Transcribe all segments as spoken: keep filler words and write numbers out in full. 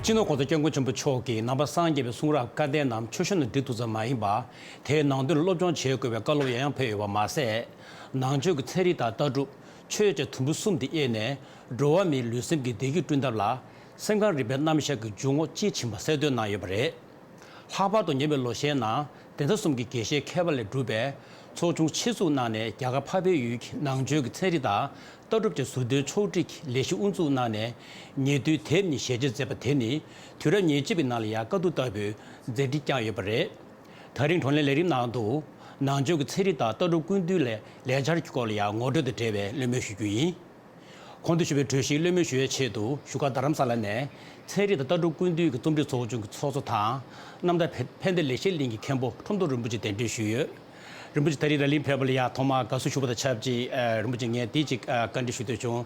སྤྱི་ནོར་༸གོང་ས་༸སྐྱབས་མགོན་ཆེན་པོ་མཆོག་གིས་ནང་པ་སངས་རྒྱས་པའི་གསུང་རབ་བཀའ་བསྟན་རྣམས་ཆོས་བཤད་ནང་འབྲི་ཐུབ་ཙམ་མ་ཡིན་པར། དེའི་ནང་དོན་ལ་སློབ་སྦྱོང་བྱེད་དགོས་པའི་བཀའ་སློབ་ཡང་ཡང་ཕེབས་ཡོད་པ་མ་ཟད། ནང་ཆོས་ཀྱི་ཚན་རིག་དང་ལྟ་གྲུབ། ཆོས་བཅས་དུམ་བུ་གསུམ་དེ་དབྱེ་ནས། འགྲོ་བ་མིའི་ལུས་སེམས་ཀྱི་བདེ་སྐྱིད་བསྐྲུན་ཐབས་ལ། སེམས་ཁམས་རིག་པའི་རྣམ་གཞག་གི་འཇུག་ངོགས་དཔྱིས་ཕྱིན་པ་གསལ་སྟོན་གནང་ཡོད་པ་རེད། ལྷག་པར་དུ་ཉེ་བའི་ལོ་ཤས་ནང་གདན་ས་གསུམ་གྱི་དགེ་བཤེས་མཁས་པ་ལས་གྲུབ་པའི་ཚོགས་ཆུང་ཆེད་འཛུགས་གནང་ནས། རྒྱ་གར་འཕགས་པའི་ཡུལ་གྱི་ནང་ཆོས་ཀྱི་ཚན་རིག་དང་ལྟ་གྲུབ་ཀྱི་ཟུར་འདོན་ཕྱོགས་སྒྲིག་གི་ལས་གཞི་དབུ་འཛུགས་གནང་ནས། ཉེ་དུས་དེབ་གཉིས་ཞལ་ཕྱེ་མཛད་པ་དེ་ནི། དུས་རབས་ཉེར་གཅིག་པའི་ནང་ལ་ཡང་དཀའ་སྡུག་ལྟ་བུའི་མཛད་འཕྲིན་བསྐྱངས་ཡོད་པ་རེད། ད་རིང་བགྲོ་གླེང་ལས་རིམ་ནང་དུ། ནང་ཆོས་ཀྱི་ཚན་རིག་དང་ལྟ་གྲུབ་ཀུན་བཏུས་ལས་ལས་འཆར་གྱི་སྐོར་ལ་ཡང་ངོ་སྤྲོད་དང་འབྲེལ་བའི་གླེང་མོལ་ཞུ་རྒྱུ་ཡིན། གོང་དུ་ཞུས་པའི་གྲོས་གཞིའི་གླེང་མོལ་ཞུ་བའི་ཆེད་དུ། བཞུགས་སྒར་རྡ་རམ་ས་ལ་ནས་ཚན་རིག་དང་ལྟ་གྲུབ་ཀུན་བཏུས་ཀྱི་རྩོམ་སྒྲིག་ཚོགས་ཆུང་གི་ཚོགས་གཙོ་དང་། རྣམ་ཐར་ཕན་བདེ་ལེགས་བཤད་གླིང་གི་མཁན་པོ་ཁྲོམ་སྡོང་རིན་པོ་ཆེ་གདན་འདྲེན་ཞུས་ཡོད། རིན་པོ་ཆེ་ད་རེས་ར་ལིང་ཕེབས་པ་ལ་ཡང་ཐོག་མར་དགའ་བསུ་ཞུ་བ་དང་ཆབས་ཅིག་ཨ། རིན་པོ་ཆེ་ངས་དེ་གཅིག་ཨ། བཀའ་འདྲི་ཞུ་འདོད་བྱུང་།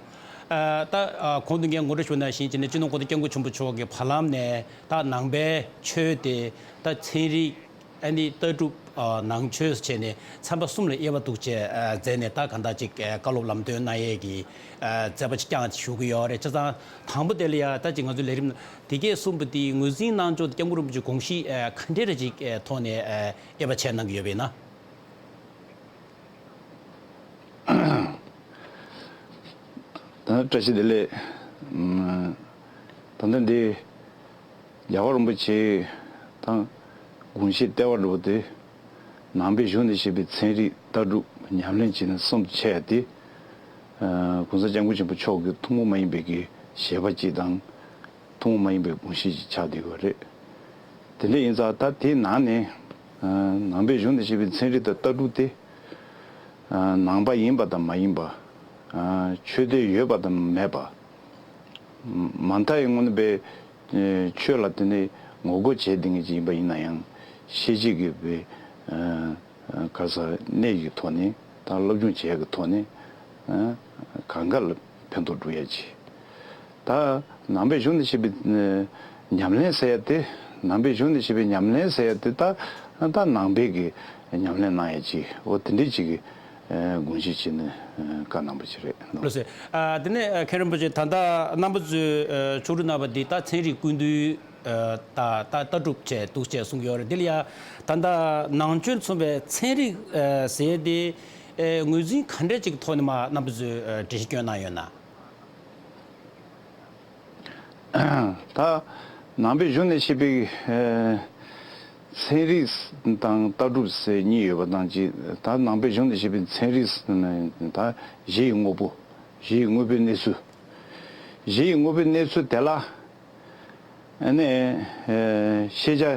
ཨ། ད་ཨ། གོང་དུ་ངས་ངོ་སྤྲོད་ཞུས་པ་ནང་བཞིན་བྱས་ནས། སྤྱི་ནོར་༸གོང་ས་༸སྐྱབས་མགོན་ཆེན་པོ་མཆོག་གིས་བར་ལམ་ནས་ད་ནང་པའི་ཆོས་དེ་ད་ཚན་རིག་ཨ་ནི་ལྟ་གྲུབ། ཨ། ནང་ཆོས་བྱས་ནས་ཚན་པ་གསུམ་ལ་དབྱེ་བ་འདུག་ཅེས་ཨ། མཛད་ནས། ད་གང་ལྟར་ཅིག་ཨ། བཀའ་སློབ་ལམ་སྟོན་གནང་ཡས་ཀྱི་ཨ། མཛད་པ་ཅིག་བསྐྱངས་ཞུ་གི་ཡོད་རེད། བྱས་ཙང་དང་པོ་དེ་ལ་ཡ་ད་ཅིག་ང་ཚོའི་ལས་རིམ་དེ་གས་གསུངས་པ་དེ་ངོས་འཛིན་གནང་ཕྱོགས་དེ་༸སྐྱབས་མགོན་རིན་པོ་ཆེས་དགོངས་གཞི་ཨ། ག་འདྲས་རེ་ཅིག་ཨ། ཐོག་ནས་ཨ། དབྱེ་བ་ཕྱེ་གནང་གི་ཡོད་པ་ཡིན་ན། ད་བཀྲ་ཤིས་བདེ་ལེགས། ཨམ། ད་ལྟ་འདི་རྒྱལ་བ་རིན་པོ་ཆེའི་ད་དགོངས་གཞི་ལྟེ་བ་འདྲ་བོ་དེ། ནང་པའི་གཞུང་ནས་བཤད་པའི་ཚན་རིག་ལྟ་གྲུབ་ཉམས་ལེན་བྱས་ནས་གསུམ་དུ་ཕྱེ་ཡ་དེ། ཨ། ༸གོང་ས་༸སྐྱབས་མགོན་ཆེན་པོ་མཆོག་གི་ཐུན་མོང་མ་ཡིན་པའི་གི་བཞེད་པ་གཅིག་དང་། ཐུན་མོང་མ་ཡིན་པའི་དགོངས་གཞི་ཞིག་ཆགས་བསྡད་ཡོད་རེད། དེ་འདྲ་ཡིན་ཙང་ད་དེའི་ནང་ནས། ཨ། ནང་པའི་གཞུང་ནས་བཤད་པའི་ཚན་རིག་དང་ལྟ་གྲུབ་དེ། ཨ། ནང་པ་ཡིན་པ་དང་མ་ཡིན་པ། ཨ། ཆོས་དད་ཡོད་པ་དང་མེད་པ། མ་མཐའ་ཡི་ངོས་ནས་པའི་ཆོས་ལ་དེ་ནས་ངོ་རྒོལ་བྱས་བསྡད་མཁན་ཅིག་ཡིན་པ་ཡིན་ན་ཡང་། ཤེས་བྱེད་ཀྱི་པའི། ཨ། ག་ས་གནས་ཀྱི་ཐོག་ནས་དང་སློབ་སྦྱོང་བྱེད་ཡག་གི་ཐོག་ནས། ཨ། གང་ག་ལ་ཕན་ཐོགས་འགྲོ་ཡ་ཅིག་ད་ནང་པའི་གཞུང་ནས་བཤད་པའི་ཨ་ཉམས་ལེན་ཟེར་ཡ་དེ། ནང་པའི་གཞུང་ནས་བཤད་པའི་ཉམས་ལེན་ཟེར་ཡ་དེ་ད་ད་ནང་པའི་གི་ཉམས་ལེན་གནང་ཡ་ཅིག་འོ་དེ་འདྲའི་ཅིག་གི་ཨ་དགོངས་གཞི་བྱས་ནས་ཨ་བཀའ་གནང་པ་ཅིག་རེད། ལགས་སོ། ཨ་དེ་ནས་ཨ་མཁན་རིན་པོ་ཆེ་ད་ལྟ་རྣམ་པ་ཚོས་ཨ་ཕྱོགས་སྒྲིག་གནང་བ་འདི་ད་ཚན་རིག་ཀུན་བཏུས། ཨ་ད་ད་ལྟ་གྲུབ་བྱས་འདུག་ཅེས་གསུངས་ཡོད་རེད། འདི་ལ་ཡ་ད་ལྟ་ནང་ཆོས་མཚུངས་པའི་ཚན་རིག་ཨ་ཟེར་ཏེ་ཨ་ངོས་འཛིན་ག་འདྲས་ཅིག་ཐོག་ནས་མ་རྣམ་པ་ཚོས་ཨ་འགྲེལ་བཤད་སྐྱོན་གནང་ཡོད་ན། ད་ནང་པའི་གཞུང་ནས་བཤད་པའི་ཨ་ཚན་རིག་དང་ལྟ་གྲུབ་ཟེར་གཉིས་ཡོད་པ་དང་གཅིག་ད་ནང་པའི་གཞུང་ནས་བཤད་པའི་ཚན་རིག་ཟེར་ན་ད་གཞི་ཡི་དངོས་པོ། གཞི་ཡི་དངོས་པོའི་གནས་ཚུལ། གཞི་ཡི་དངོས་པོའི་གནས་ཚུལ་དེ་ལ། ཨ་ནི་ཨེ་ཤེས་བྱ་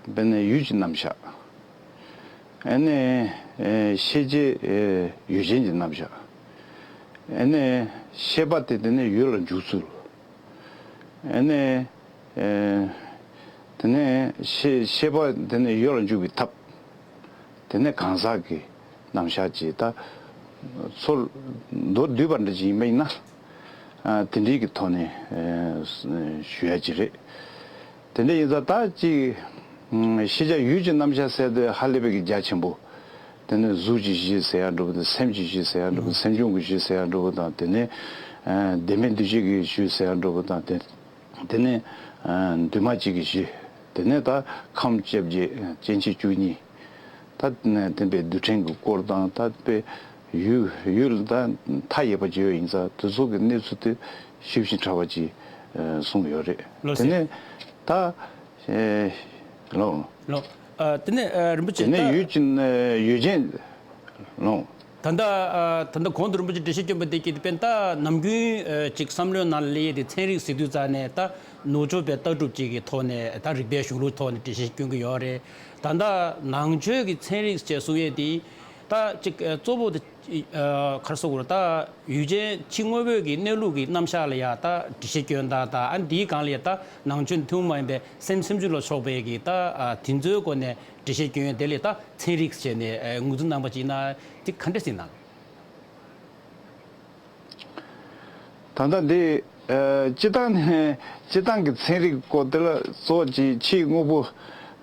དཔེར་ན་ཡུལ་གྱི་རྣམ་གཞག་ཨ་ནི་ཨེ་ཤེས་བྱེད་ཨེ་ཡུལ་ཅན་གྱི་རྣམ་གཞག་ཨ་ནི་ཤེས་པ་དེ་དེ་ནས་ཡུལ་ལ་འཇུག་ཚུལ། ཨ་ནི་ཨེ་དེ་ནས་ཤེས་ཤེས་པ་དེ་ནས་ཡུལ་ལ་འཇུག་པའི་ཐབས། དེ་ནས་གང་ཟག་གི་རྣམ་གཞག་ཅིག་ད་ཚུར་མདོར་བསྡུས་པ་འདྲ་ཅིག་ཡིན་པ་ཡིན་ན། ཨ་དེ་འདྲའི་གི་ཐོག་ནས་ཨ་ཞུ་ཡ་ཅིག་རེད། དེ་འདྲ་ཡིན་ཙང་ད་ཅིག་ཤེས་བྱ་ཡུལ་གྱི་རྣམ་གཞག་ཟེར་དུས་ཧ་ལས་པའི་གི་རྒྱ་ཆེན་པོ། དེ་ནས་གཟུགས་ཀྱི་གཞི་ཟེར་ཡ་འདྲ་པོ་དང་། སེམས་ཀྱི་གཞི་ཟེར་ཡ་འདྲ་པོ། སེམས་བྱུང་གི་གཞི་ཟེར་ཡ་འདྲ་པོ་དང་། དེ་ནས་ཨ་བདེན་མེད་འདུ་བྱེད་ཀྱི་གཞི་ཟེར་ཡ་འདྲ་པོ་དང་། དེ་དེ་ནས་ཨ་འདུས་མ་བྱས་ཀྱི་གཞི། དེ་ནས་ད་ཁམས་བཅོ་བརྒྱད་སྐྱེ་མཆེད་བཅུ་གཉིས། ད་དེ་བས་རྡུལ་ཕྲན་གྱི་སྐོར་དང་། ད་དཔེ་ཡུལ་ཡུལ་ད་མཐའ་ཡས་པ་ཅིག་ཡོད་ཡིན་ཙང་དེ་ཚོ་གི་གནས་ཚུལ་དེ་ཞིབ་ཅིང་ཕྲ་བ་ཅིག་ཨ་གསུངས་ཡོད་རེད། ལགས་དེ་སོ། ནས་ད་ཨེ་ལོ། ལོ། ཨ་དེ་ནས་ཨ་རིན་པོ་ཆེ། དེ་ནས་ད་ཡུལ་གྱི་ཨ་ཡུལ་ཅན་ལོ། ད་ལྟ་ཨ་ད་ལྟ་གོང་དུ་རིན་པོ་ཆེ་འགྲེལ་བཤད་སྐྱོན་པ་དེ་གི་དཔེར་ན་ད་ནམ་རྒྱུན་ཨ་ཅིག་བསམ་བློའི་ནང་ལ་སླེབས་ཡས་དེ་ཚན་རིག་ཟེར་དུས་ཙང་ནས་ད་ནུབ་ཕྱོགས་པའི་ལྟ་གྲུབ་ཅིག་གི་ཐོག་ནས། ད་རིག་པའི་གཞུང་ལུགས་ཐོག་ནས་འགྲེལ་བཤད་སྐྱོན་གྱི་ཡོད་རེད། ད་ལྟ་ནང་ཆོས་ཀྱི་ཚན་རིག་ཅེས་གསུང་ཡས་དེ་ད་ཅིག་ཨ་གཙོ་བོ་དེ་ཨ་ག་རེ་ཟེར་དགོས་རེད། ད་ཡུལ་ཅན་ཕྱི་དངོས་པོའི་གི་གནས་ལུགས་ཀྱི་རྣམ་གཞག་ལ་ཡ་ད་འགྲེལ་བཤད་སྐྱོན་སྟངས་དང་། ཨ་འདིའི་སྒང་ལ་ཡ་ད་ནང་ཆོས་ཐུན་མོང་མ་ཡིན་པའི་སེམས་སེམས་བྱུང་ལ་སོགས་པའི་གི་ད་ཨ་དེ་ཚོའི་སྒོ་ནས་འགྲེལ་བཤད་སྐྱོན་ཡས་དེ་ལ་ད་ཚན་རིག་ཅེས་ནས་ཨ་ངོས་འཛིན་གནང་བ་ཅིག་ཡིན་ན་དེ་ག་འདྲས་ཡིན་ན། ད་ལྟ་འདི་ཨ་སྤྱིར་བཏང་ནས་སྤྱིར་བཏང་གི་ཚན་རིག་སྐོར་དེ་ལ་གཙོ་བོ་ཅིག་ཕྱིའི་དངོས་པོ།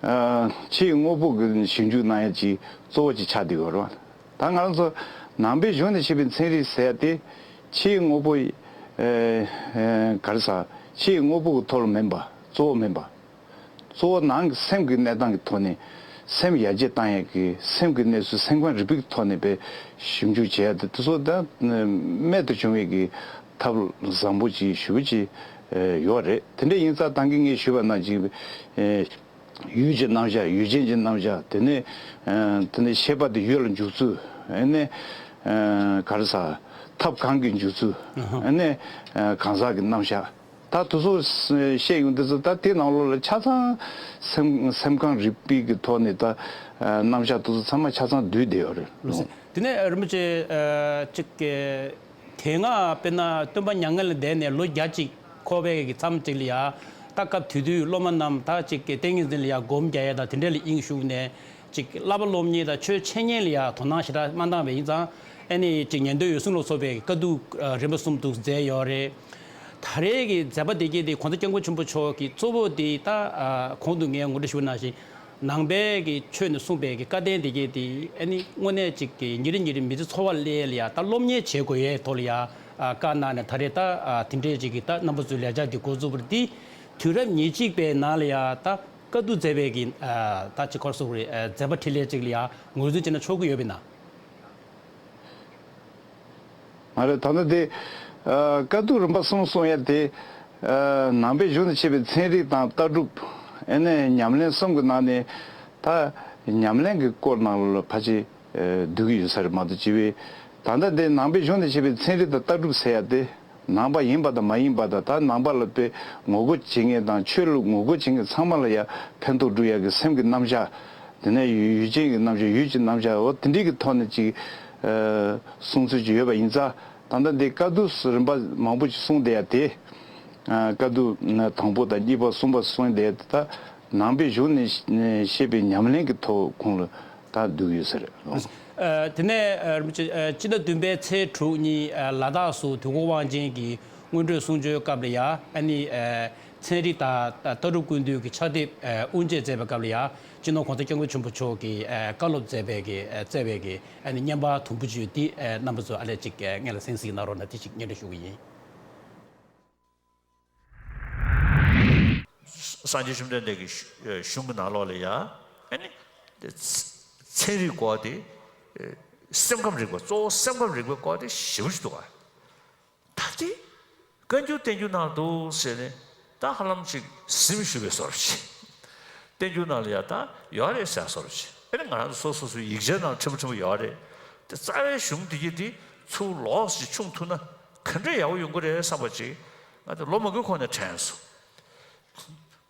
ཨ་ཕྱིའི་དངོས་པོ་གི་ཞིབ་འཇུག་གནང་ཡ་ཅིག་གཙོ་བོ་ཅིག་ཆགས་བསྡད་ཡོད་རེད་བ། ད་ང་རང་ཚོ་ནང་པའི་གཞུང་ནས་བཤད་པའི་ཚན་རིག་ཟེར་ཡ་དེ་ཕྱིའི་དངོས་པོ། ཨ་ཨ་ག་རེ་ཟ། ཕྱིའི་དངོས་པོ་གི་ཐོག་ལ་མིན་པ། གཙོ་བོ་མིན་པ། གཙོ་བོ་ནང་གི་སེམས་ཀྱི་གནས་སྟངས་ཀྱི་ཐོག་ནས་སེམས་ཡར་རྒྱས་བཏང་ཡས་ཀྱི་སེམས་ཀྱི་གནས་ཚུལ་སེམས་ཁམས་རིག་པའི་ཐོག་ནས་དཔེ་ཞིབ་འཇུག་བྱས་ཏེ་དེ་ཚོ་ད་རྨད་དུ་བྱུང་བའི་གི་ཐབས་བཟང་པོ་ཅིག་ཞེ་པོ་ཅིག་ཡོད་རེད། དེ་འདྲ་ཡིན་ཙང་ད་གིན་ངས་ཞུས་པ་ནང་བཞིན་ཡུལ་གྱི་རྣམ་གཞག་ཡུལ་ཅན་གྱི་རྣམ་གཞག་དེ་ནས་དེ་ནས་ཤེས་པ་དེ་ཡུལ་ལ་འཇུག་ཚུལ་ཨ་ནས་ག་རེ་ཟ་ཐབས་གང་གིས་འཇུག་ཚུལ་ཨ་ནས་གང་ཟག་གི་རྣམ་གཞག་ད་དེ་ཚོ་བཤད་ཡོང་དུས་ཙམ་ད་དེ་ནང་ལོགས་ལ་ཆ་ཚང་སེམས་སེམས་ཁམས་རིག་པའི་གི་ཐོག་ནས་ད་རྣམ་གཞག་དེ་ཚོ་ཚང་མ་ཆ་ཚང་འདུས་བསྡད་ཡོད་རེད། དེ་ནས་རིན་པོ་ཆེ་གཅིག་གི་དེ་སྔ་དཔེར་ན་སྟོན་པ་མྱ་ངན་ལས་འདས་ནས་ལོ་བརྒྱ་གཅིག་འཁོར་བའི་གི་མཚམས་གཅིག་ལ་ཡ་ད་སྐབས་དེ་དུས་སློབ་མ་རྣམས་ད་གཅིག་གི་ཏིང་ངེ་འཛིན་ལ་ཡ་སྒོམ་རྒྱག་ཡ་ད་དེ་འདྲ་ལ་དབྱིངས་ཞུགས་ནས་གཅིག་བསླབ་པ་སློབ་གཉེར་དང་ཆོས་འཆད་ཉན་ལ་ཡ་དོ་སྣང་ཞེ་དྲག་མ་བཏང་བས་ཡིན་ཙང་ཨ་ནི་གཅིག་ཉན་ཐོས་འོད་སྲུང་ལ་སོགས་པའི་དཀའ་སྡུག་རིམ་པ་གསུམ་དུ་མཛད་ཡོད་རེད། ད་རེས་ཀྱི་མཛད་པ་དེ་གས་དེ་གོང་ས་སྐྱབས་མགོན་ཆེན་པོ་མཆོག་གིས་གཙོ་བོ་དེ་ད་གོང་དུ་ངས་ངོ་སྤྲོད་ཞུ་བ་ནང་བཞིན་ནང་པའི་གི་ཆོས་ནས་གསུངས་པའི་གི་བཀའ་བསྟན་དེ་གས་དེ་ཨ་ནི་དངོས་གནས་གཅིག་གི་ཉིན་རེ་ཉིན་རེ་མི་ཚེ་འཚོ་བ་སླད་ལ་ཡ་ད་སློབ་གཉེར་བྱེད་དགོས་ཡས་ཐོག་ལ་ཡ་བཀའ་གནང་ནས་ད་རེས་ད་དེ་འདྲས་ཅིག་གི་ད་རྣམ་པ་ཚོའི་ལས་འཆར་འདི་འགོ་བཙུགས་པ་རེད། དེ་དུས་རབས་ཉེར་གཅིག་པའི་ནང་ལ་ཡ་ད་བཀའ་བསྡུ་མཛད་པའི་གི་ད་ཅིག་ཁོར་སོགས་རེད་མཛད་པ་འཕྲིན་ལས་ཅིག་ལ་ཡ་ངོས་འཛིན་བྱས་ན་ཆོག་གི་ཡོད་པས་ན། མ་རེད། ད་ལྟ་དེ་ཨ་བཀའ་བསྡུ་རིམ་པ་གསུམ་གསུང་ཡ་དེ་ཨ་ནང་པའི་གཞུང་ནས་བཤད་པའི་ཚན་རིག་དང་ལྟ་གྲུབ་ཨ་ནི་ཉམས་ལེན་གསུམ་གྱི་ནང་ནས་ད་ཉམས་ལེན་གྱི་སྐོར་ནང་ལ་ཕལ་ཆེར་ཨ་བསྡུ་གི་ཡོད་ས་རེད་མ་གཏོགས་སྤྱི་པའི་ད་ལྟ་དེ་ནང་པའི་གཞུང་ནས་བཤད་པའི་ཚན་རིག་དང་ལྟ་གྲུབ་ཟེར་ཡ་དེ་ནང་པ་ཡིན་པ་དང་མ་ཡིན་པ་དང་ད་ནང་པ་ལ་དཔེ་ངོ་རྒོལ་བྱེད་མཁན་དང་ཆོས་ལ་ངོ་རྒོལ་བྱེད་མཁན་ཚང་མ་ལ་ཡ་ཕན་ཐོགས་སྒྲུབ་ཡ་གི་སེམས་ཀྱི་རྣམ་གཞག་དེ་ནས་ཡུལ་ཅན་གྱི་རྣམ་གཞག་ཡུལ་གྱི་རྣམ་གཞག་འོ་དེ་འདྲའི་གི་ཐོག་ནས་ཅིག་ཨ་གསུང་ཚུལ་ཅིག་ཡོད་པ་ཡིན་ཙང་ད་ལྟ་འདི་བཀའ་བསྡུ་རིམ་པ་མང་པོ་ཅིག་གསུངས་བསྡད་ཡ་དེ་ཨ་བཀའ་བསྡུ་དང་པོ་དང་གཉིས་པ་གསུམ་པ་གསུངས་བསྡད་ཡ་དེ་ད་ནང་པའི་གཞུང་ནས་བཤད་པའི་ཉམས་ལེན་གྱི་ཐོག་ཁོང་ལ་ད་བསྡུ་ཡོད་ས་རེད། ཨ་དེ་ནས་ཨ་རིན་པོ་ཆེ་ཨ་སྤྱི་ཟླ་བདུན་པའི་ཚེས་དྲུག་ཉིན་ཨ་ལ་དྭགས་སུ་དུས་འཁོར་དབང་ཆེན་གྱི་སྔོན་འགྲོའི་གསུང་ཆོས་སྐབས་ལ་ཡ་ཨ་ནི་ཨ་ཚན་རིག་དང་ལྟ་གྲུབ་ཀུན་བཏུས་ཀྱི་ཕྱག་དེབ་ཨ་དབུ་འབྱེད་མཛད་པའི་སྐབས་ལ་ཡ་སྤྱི་ནོར་༸གོང་ས་༸སྐྱབས་མགོན་ཆེན་པོ་མཆོག་གིས་ཨ་བཀའ་སློབ་མཛད་པའི་གི་ཨ་བསྩལ་བའི་གི་ཨ་ནི་བརྙན་པར་དུམ་བུ་ཅིག་ཡོད་དེ་ཨ་རྣམ་པ་ཚོ་ཨ་ལས་ཅིག་ཨ་སྔོན་ལ་གསན་གཟིགས་གནང་རོགས་གནང་། དེ་ཅིག་སྙན་སྒྲོན་ཞུ་གི་ཡིན། སངས་རྒྱས་བཅོམ་ལྡན་འདས་ཀྱི་གཞུ་གཞུང་གི་ནང་ལོགས་ལ་ཡ་ཨ་ནི་ཚན་རིག་སྐོར་དེ་སེམས་ཁམས་རིག་པ་གཙོ་བོ་སེམས་ཁམས་རིག་པའི་སྐོར་དེ་ཞེ་པོ་ཅིག་འདུག་ག་ད་དེ་བཀའ་འགྱུར་བསྟན་འགྱུར་ནང་འདུག་ཟེར་ནས་ད་ཧ་ལམ་ཅིག་གཟིམ་ཞུ་བའི་བཟོ་འདྲ་ཅིག་བསྟན་འགྱུར་ནང་ལ་ཡ་ད་ཡོད་རེད་ཟེར་བཟོ་འདྲ་ཅིག་ཨ་ནི་ང་རང་ཚོ་སོ་སོ་སོའི་ཡིག་ཆ་ནང་ཕྲན་བུ་ཕྲན་བུ་ཡོད་རེད། དེ་རྩ་བའི་གཞུང་དེ་གྱད་དེ་ཚུར་ལོགས་ཤིག་ཕྱུང་ཐུབ་ན་ག་འདྲ་ཡག་པོ་ཡོང་གི་རེད་བསམ་པ་ཅིག་ང་དེ་ལོ་མང་པོའི་གོང་ནས་དྲན་སོང་།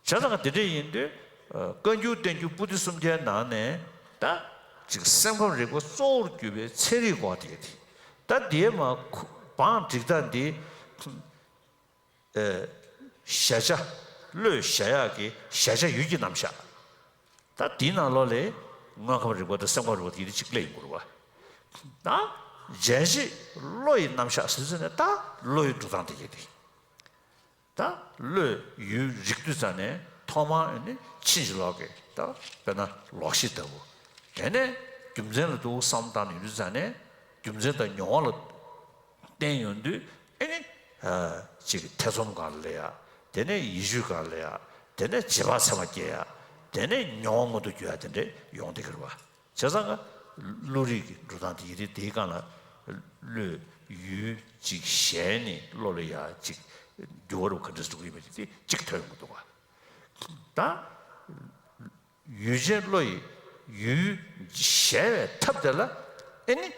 བྱས་ཙང་དེ་འདྲ་ཡིན་དུས་བཀའ་འགྱུར་བསྟན་འགྱུར་པོ་ཏི་སུམ་བརྒྱའི་ནང་ནས་ད་ཅིག་སེམས་ཁམས་རིག་པ་གཙོ་བོར་གྱུར་པའི་ཚན་རིག་སྐོར་དེ་གྱད་དེ་ད་དེའི་མ་བང་སྒྲིག་སྟངས་འདི། ཨེ། གཞལ་བྱ། བློས་གཞལ་ཡག་གི་གཞལ་བྱ་ཡུལ་གྱི་རྣམ་གཞག་ད་དེའི་ནང་ལོགས་ལས་དངོས་ཁམས་རིག་པ་དང་སེམས་ཁམས་རིག་པ་དེ་གཉིས་གཅིག་སླེབས་ཡོང་གི་རེད་བ། ད་འཇལ་བྱེད་བློ་ཡི་རྣམ་གཞག་ཟེར་ཟེར་ནས་ད་བློ་ཡི་འགྲོ་སྟངས་དེ་གྱད་དེ། ད་བློས་ཡུལ་རིག་དུས་ཙ་ནས་ཐོག་མར་ཨེ་ནི་ཕྱིན་ཅི་ལོག་གི་ད་དཔེར་ན་ལོག་ཤེས་ལྟ་བུ། དེ་ནས་རྒྱུ་མཚན་ལ་འདུག་བསམ་བཏང་ནས་ཡོང་དུས་ཙ་ནས་རྒྱུ་མཚན་དང་མྱོང་བ་ལ་བརྟེན་ཡོང་དུས་ཨེ་ནི་ཨ་ཅིག་ཐེ་ཚོམ་སྒང་ལ་སླེབས་ཡ། དེ་ནས་ཡིད་དཔྱོད་སྒང་ལ་སླེབས་ཡ། དེ་ནས་རྗེས་དཔག་ཚད་མ་སྐྱེ་ཡ། དེ་ནས་མྱོང་བ་མངོན་དུ་གྱུར་ཡ་དེ་འདྲས་ཡོང་བསྡད་ཀྱི་རེད་བ། བྱས་ཙང་ཀ་བློ་རིག་གི་འགྲོ་སྟངས་དེ་ཡིན་དུས་དེའི་སྒང་ལ་བློས་ཡུལ་ཅིག་གཞལ་ནས་བློ་ལ་ཡ་ཅིག་འགྱུར་བ་རུ་ག་འདྲས་འགྲོ་གི་ཡོད་མེད་དེ་གཅིག་ཐོན་ཡོང་གི་འདུག་བ། ད། ཡུལ་ཅན་བློ་ཡི་ཡུལ་གཞལ་བའི་ཐབས་དེ་ལ་ཨེ་ནི།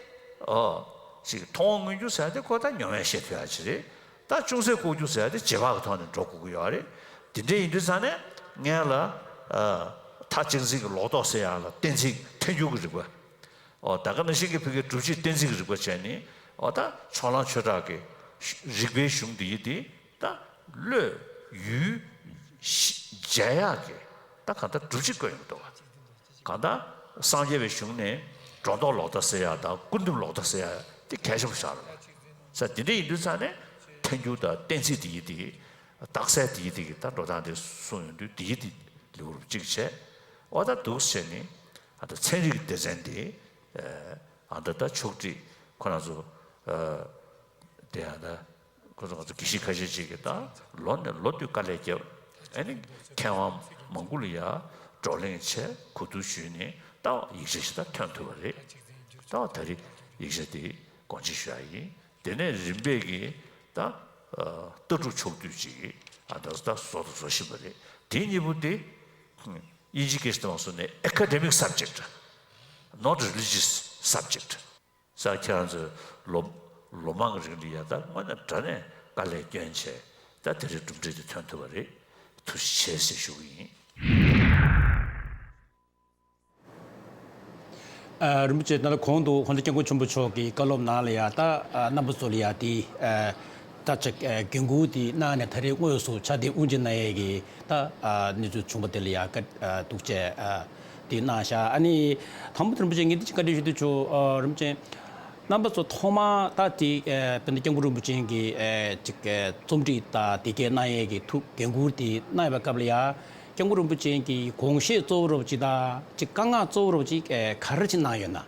ཨོ། ཅིག་མཐོང་བ་མངོན་གྱུར་ཟེར་ཡ་དེ་ཁོ་ད་མྱོང་བས་ཤེས་ཐུབ་ཡ་ཅིག་རེད། ད་ཅུང་ཟད་ལྐོག་གྱུར་ཟེར་ཡ་དེ་རྗེས་དཔག་གི་ཐོག་ནས་འགྲོ་དགོས་ཀྱི་ཡོད་རེད། དེ་འདྲ་ཡིན་དུས་ཙང་ནས་སྔོན་ལ། ཨ། མཐའ་གཅིག་འཛིན་གྱི་ལོག་རྟོག་ཟེར་ཡ་ལ་གཏན་ཚིགས་ཐལ་འགྱུར་གྱི་རིག་པ། ཨོ། ད་ག་ནང་བཞིན་གྱི་ཕ་གིའི་སྒྲུབ་བྱེད་གཏན་ཚིགས་ཀྱི་རིག་པ་བྱས་ནས། ཨོ། ད་ཕྱོགས་གླང་ཆོས་གྲགས་ཀྱི་རིག་པའི་གཞུང་འདི་ཡི་དེ། ད་བློས་ཡུལ་འཇལ་ཡག་གི་ད་གང་ལྟར་སྒྲུབ་བྱེད་བཀོད་ཡོང་འདུག་བ། གང་ལྟར་སངས་རྒྱས་པའི་གཞུང་ནས་སྒྲོ་འདོགས་ལོག་ལྟ་ཟེར་ཡག་དང་ཀུན་རྫོབ་ལོག་ལྟ་ཟེར་ཡག་དེ་གལ་ཆེན་པོ་ཆགས་རེད། ས་དེ་འདྲ་ཡིན་དུས་ཙང་ནས་ཐལ་འགྱུར་དང་གཏན་ཚིགས་དེ་ཡི་དེ་རྟགས་གསལ་དེ་ཡི་དེ་གི་ད་འགྲོ་སྟངས་དེ་གསུངས་ཡོང་དུས་དེ་ཡི་དེ་ལེའུ་རུ་གཅིག་བྱས། འོ་ད་འདུག་བྱས་ནས་ཨ་ད་ཚན་རིག་གི་སྡེ་ཚན་དེ་ཨ་ད་ད་ཕྱོགས་སྒྲིག་ཁོ་རང་ཚོ་ཨ་དེ་ཨ་ད། ཁོ་ཚོ་ང་ཚོ་དགེ་བཤེས་ཁ་ཤས་ཅིག་གིས་ད་ལོ་ནས་ལོ་དུས་དཀའ་ལས་བརྒྱབ། ཨ་ནི་མཁས་དབང་མང་པོ་ལ་ཡ་བགྲོ་གླེང་བྱས་གོ་བསྡུར་ཞུས་ནས་ད་ཡིག་ཆ་ཞིག་ད་ཐོན་ཐུབ་པ་རེད། ད་ད་རེས་ཡིག་ཆ་དེ་དགོངས་ཞུ་ཞུ་ཡ་ཡིན། དེ་ནས་རིམ་པས་ཀྱིས་ད་ལྟ་གྲུབ་ཕྱོགས་བསྡུས་ཅིག་ཨ་ད་ད་བཟོ་དང་བཟོ་བཞིན་པ་རེད། དེ་གཉིས་པོ་དེ་དབྱིན་ཇི་སྐད་ཞིག་ཏུ་མ་སོང་ནས་academic subject, not religious subject. ས་ཁྱེད་རང་ཚོས་ལོ་ལོ་མང་གི་རིང་ལ་ཡ་ད་དངོས་གནས་དྲང་གནས་དཀའ་ལས་བསྐྱོན་བྱས་ད་དེ་རིང་གྲུབ་འབྲས་དེ་ཐོན་ཐུབ་པ་རེད། ཐུགས་རྗེ་ཆེ་ཞེས་ཞུ་གི་ཡིན། ཨ། རིན་པོ་ཆེ་ད་ལྟ་གོང་དུ་ཧོན་ཏོ་སྐྱབས་མགོན་ཆེན་པོ་མཆོག་གི་བཀའ་སློབ་ནང་ལ་ཡ་ད་ཨ་རྣམ་པ་ཚོ་ལ་ཡ་དེ་ཨ་ད་ཅིག་ཨ་འགན་འཁུར་དེ་གནང་ནས་ད་རེས་དངོས་སུ་ཕྱག་དེབ་དབུ་འབྱེད་གནང་ཡས་ཀྱི་ད་ཨ་གནས་ཚུལ་བྱུང་བ་དེ་ལ་ཡ་བཀའ་ཨ་ཐུགས་རྗེ་ཨ་དེ་གནང་ཤག་ཨ་ནི་དང་པོ་དེ་རིན་པོ་ཆེ་ངས་འདི་ཅིག་བཀའ་འདྲི་ཞུ་འདོད་བྱུང་། ཨ་རིན་པོ་ཆེ་རྣམ་པ་ཚོ་ཐོག་མར་ད་དེ་ཨ་དཔེར་ན་སྐྱབས་མགོན་རིན་པོ་ཆེ་གིས་ཨ་ཅིག་ཨ་རྩོམ་སྒྲིག་དང་དེ་གའི་གནང་ཡས་ཀྱི་ཐུགས་འགན་འཁུར་དེ་གནང་ཡོད་པའི་སྐབས་ལ་ཡ། སྐྱབས་མགོན་རིན་པོ་ཆེ་གིས་དགོངས་བཞེད་གཙོ་བོ་རོབ་ཅིག་དང་ཅིག་བཀའ་མངགས་གཙོ་བོ་རོབ་ཅིག་ཨེ་ག་རེ་ཅིག་གནང་ཡོད་ན།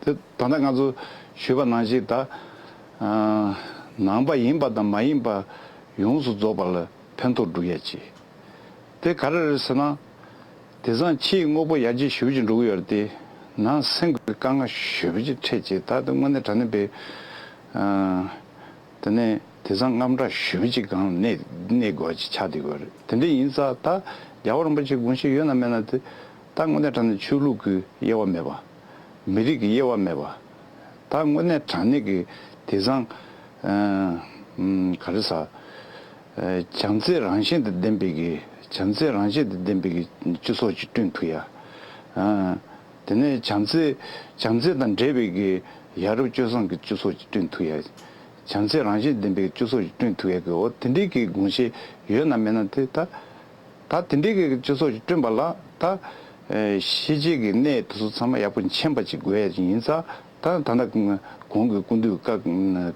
དེ་ད་ལྟ་ང་ཚོ་ཞུས་པ་ནང་བཞིན་ད་ཨ་ནང་པ་ཡིན་པ་དང་མ་ཡིན་པ་ཡོངས་སུ་རྫོགས་པ་ལ་ཕན་ཐོགས་སྒྲུབ་ཡ་ཅིག་དེ་ག་རེ་རེད་ཟེར་ན། དེང་སང་ཕྱིའི་དངོས་པོ་ཡར་རྒྱས་ཞེ་པོ་ཅིག་འགྲོ་གི་ཡོད་རེད་དེ། ནང་སེམས་ཀྱི་དཀའ་ངལ་ཞེ་པོ་ཅིག་འཕྲད་ཅིག་ད་ལྟ་དངོས་གནས་དྲང་གནས་པའི་ཨ། དེ་ནས་དེང་སང་དངངས་སྐྲག་ཞེ་པོ་ཅིག་སྒང་ལ་གནས་གནས་དགོས་པ་ཅིག་ཆགས་བསྡད་ཡོད་རེད། དེ་འདྲ་ཡིན་ཙང་ད་རྒྱལ་བ་རིན་པོ་ཆེའི་དགོངས་བཞེད་ཡོད་ན་མེད་ན་དེ་ད་དངོས་གནས་དྲང་གནས་ཆོས་ལུགས་ཀྱི་དབྱེ་བ་མེད་པ། མི་རིགས་ཀྱི་དབྱེ་བ་མེད་པ། ད་དངོས་གནས་དྲང་གནས་ཀྱི་དེང་སང་ཨ་ཨ་ག་རེ་ཟ། ཨ་བྱམས་བརྩེ་རང་བཞིན་དང་ལྡན་པའི་གི་བྱམས་བརྩེ་རང་བཞིན་དང་ལྡན་པའི་གི་སྤྱི་ཚོགས་ཅིག་བསྐྲུན་ཐུབ་ཡ། ཨ། དེ་ནས་བྱམས་བརྩེ་བྱམས་བརྩེ་དང་འབྲེལ་བའི་གི་ཡ་རབས་སྤྱོད་བཟང་གི་སྤྱི་ཚོགས་ཅིག་བསྐྲུན་ཐུབ་ཡ། བྱམས་བརྩེ་རང་བཞིན་ལྡན་པའི་སྤྱི་ཚོགས་ཅིག་བསྐྲུན་ཐུབ་ཡ་གི་འོ་དེ་འདྲའི་གི་དགོངས་བཞེད་ཡོད་ན་མེད་ན་དེ་ད་ད་དེ་འདྲའི་གི་སྤྱི་ཚོགས་ཅིག་བསྐྲུན་པ་ལ་ད་ཨེ་ཤེས་བྱའི་གི་གནས་དེ་ཚོ་ཚང་མ་ཡག་པོ་མཁྱེན་པ་ཅིག་དགོས་ཡ་ཅིག་ཡིན་ཙང་ད་ད་ལྟ་གོང་གི་སྐུ་མདུན་བཀའ་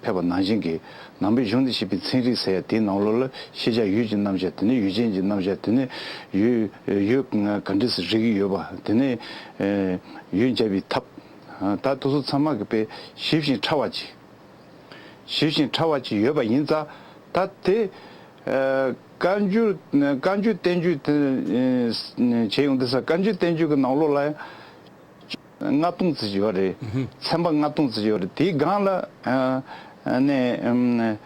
ཕེབས་པ་ནང་བཞིན་གི་ནང་པའི་གཞུང་དང་བཅས་པའི་ཚན་རིག་ཟེར་ཡ་དེའི་ནང་ལོགས་ལ་ཤེས་བྱ་ཡུལ་གྱི་རྣམ་གཞག་དེ་ནས་ཡུལ་ཅན་གྱི་རྣམ་གཞག་དེ་ནས་ཡུལ་ཡུལ་ག་འདྲས་སེ་རིག་གི་ཡོད་པ་དེ་ནས་ཡུལ་འཇལ་བའི་ཐབས། ད་དེ་ཚོ་ཚང་མ་གི་དཔེ་ཞིབ་ཅིང་ཕྲ་བ་ཅིག་ཞིབ་ཅིང་ཕྲ་བ་ཅིག་ཡོད་པ་ཡིན་ཙང་ད་དེ་བཀའ་འགྱུར་བཀའ་འགྱུར་བསྟན་འགྱུར་དེ་བྱས་ཡོང་དུས་ས་བཀའ་འགྱུར་བསྟན་འགྱུར་གྱི་ནང་ལོགས་ལ་ལྔ་སྟོང་ཙམ་ཡོད་རེད། ཚན་པ་ལྔ་སྟོང་ཙམ་ཡོད་རེད། དེའི་སྒང་ལ་ནས་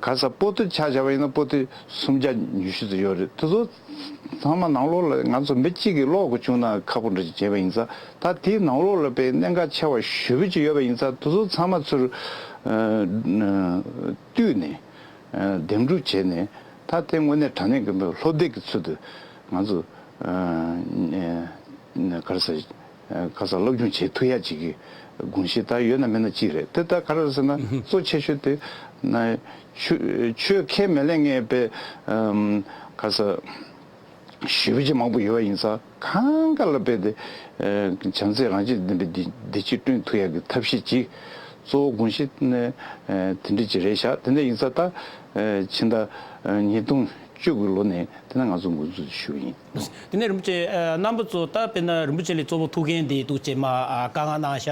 ག་ས་པོ་ཏི་ཆ་བཞག་པ་ཡིན་ན་པོ་ཏི་སུམ་བརྒྱ་ཉི་ཤུ་ཙམ་ཡོད་རེད། དེ་ཚོ་ཚང་མ་ནང་ལོགས་ལ་ང་ཚོ་མི་གཅིག་གིས་ཀློག་དགོས་བྱུང་ན་ཁག་པོ་འདྲ་ཅིག་བྱས་པ་ཡིན་ཙང་ད་དེའི་ནང་ལོགས་ལ་དཔེ་གནད་འགག་ཆེ་བ་ཞེ་པོ་ཅིག་ཡོད་པ་ཡིན་ཙང་དེ་ཚོ་ཚང་མ་ཚུར་བཏུས་ནས་འདེམས་སྒྲུག་བྱས་ནས་ད་དེ་དངོས་གནས་དྲང་གནས་ཀྱི་སློབ་དེབ་ཀྱི་ཚུལ་དུ་ང་ཚོ་ག་རེ་ཟེར། ཁ་སང་སློབ་སྦྱོང་བྱེད་ཐུབ་ཡ་ཅིག་གི་དགོངས་གཞི་ད་ཡོད་ན་མེད་ན་ཅིག་རེད། དེ་ད་ག་རེ་ཟེར་ན་གཙོ་ཆེ་ཤོས་དེ་ན་ཆོས་ཆོས་ཁས་མི་ལེན་མཁན་པའི་ཁ་སང་ཞེ་པོ་ཅིག་མང་པོ་ཡོད་པ་ཡིན་ཙང་གང་ག་ལ་དཔེ་དེ་བྱམས་བརྩེ་རང་བཞིན་ལྡན་པའི་བདེ་བདེ་སྐྱིད་བསྐྲུན་ཐུབ་ཡ་གི་ཐབས་ཤེས་ཅིག་གཙོ་བོ་དགོངས་གཞི་ནི་དེ་འདྲ་ཅིག་རེད་ཤག་དེ་འདྲ་ཡིན་ཙང་ད་ཕྱི་ཟླ་ཉིས་སྟོང་བཅུ་དགུ་ལོ་ནས་དེ་ན་ང་ཚོ་འགོ་འཛུགས་ཞུ་གི་ཡིན། དེ་ནས་རིན་པོ་ཆེ་ཨ་རྣམ་པ་ཚོ་ད་དཔེར་ན་རིན་པོ་ཆེ་ལ་གཙོ་བོ་ཐུགས་འགན་དེ་འདུག་ཅེས་མ་ཨ་བཀའ་མངགས་གནང་ཤག་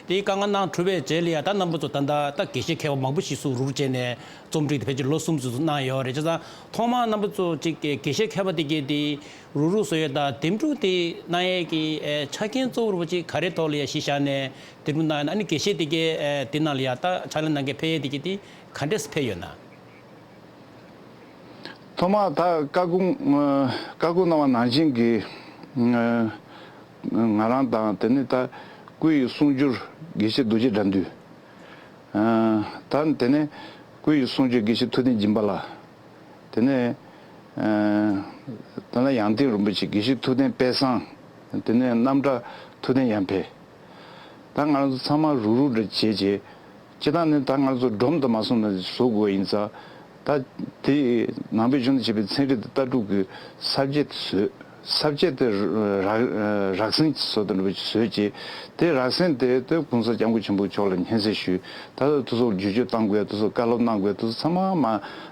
དེའི་བཀའ་མངགས་གནང་གྲུབ་པའི་རྗེས་ལ་ཡ་ད་རྣམ་པ་ཚོ་ད་ལྟ་ད་དགེ་བཤེས་མཁས་པ་མང་པོ་ཞིག་སུ་རུག་བྱས་ནས་རྩོམ་སྒྲིག་དེ་ཕལ་ཆེར་ལོ་གསུམ་ཙམ་གནང་ཡོད་རེད། བྱས་ཙང་ཐོག་མར་རྣམ་པ་ཚོ་ཅིག་དགེ་བཤེས་མཁས་པ་དེ་གས་དེ་རུག་རུག་བཟོ་ཡས་དང་འདེམས་སྒྲུག་དེ་གནང་ཡས་ཀྱི་ཨེ་ཆ་རྐྱེན་གཙོ་བོ་རུ་ཅིག་ག་རེ་ཐོག་ལ་ཡ་གཞི་བཞག་ནས་འདེམས་སྒྲུག་གནང་ཡོད་ན། ཨ་ནི་དགེ་བཤེས་དེ་གས་ཨེ་དེ་ནང་ལ་ཡ་ད་ཕྱག་ལས་གནང་མཁན་ཕེབས་ཡས་དེ་གས་དེ་ག་འདྲས་སེ་ཕེབས་ཡོད་ན། ཐོག་མར་ད་བཀའ་དགོངས་བཀའ་དགོངས་གནང་བ་ནང་བཞིན་གྱི་ང་རང་དང་དེ་ནས་ད་སྐུ་ཡི་གསུང་སྒྱུར་དགེ་བཤེས་རྡོ་རྗེ་དགྲ་འདུལ། ད་དེ་ནས་སྐུ་ཡི་གསུང་སྒྱུར་དགེ་བཤེས་ཐུབ་བསྟན་སྦྱིན་པ་ལགས། དེ་ནས་ད་ལྟ་ཡང་སྟེང་རིན་པོ་ཆེ་དགེ་བཤེས་ཐུབ་བསྟན་དཔལ་བཟང་། དེ་ནས་རྣམ་གྲྭ་ཐུབ་བསྟན་ཡར་འཕེལ། ད་ང་རང་ཚོ་ཚང་མ་རུག་རུག་འདྲ་བྱས་བྱས། སྤྱིར་བཏང་ནི་ད་ང་ཚོ་སྒྲོམ་དུ་མ་སོང་ན་བཟོ་དགོས་ཡིན་ཙང་། ད་དེ་ནང་པའི་གཞུང་དང་བཅས་པའི་ཚན་རིག་དང་ལྟ་གྲུབ་ཀྱི་ས་བཅད་དེ་བཟོས། ས་བཅད་དེ་རག་རག་སེང་བཟོ་དང་འདྲ་པོ་ཅིག་བཟོས་རྗེས། དེ་རག་སེང་དེ་དེ་༸གོང་ས་༸སྐྱབས་མགོན་ཆེན་པོ་མཆོག་ལ་སྙན་སེང་ཞུས། ད་དེ་ཚོ་བསྒྱུར་བཅོས་གཏང་དགོས་ཡ་དེ་ཚོ་བཀའ་སློབ་གནང་དགོས་ཡ་དེ་ཚོ་ཚང་མ་མ་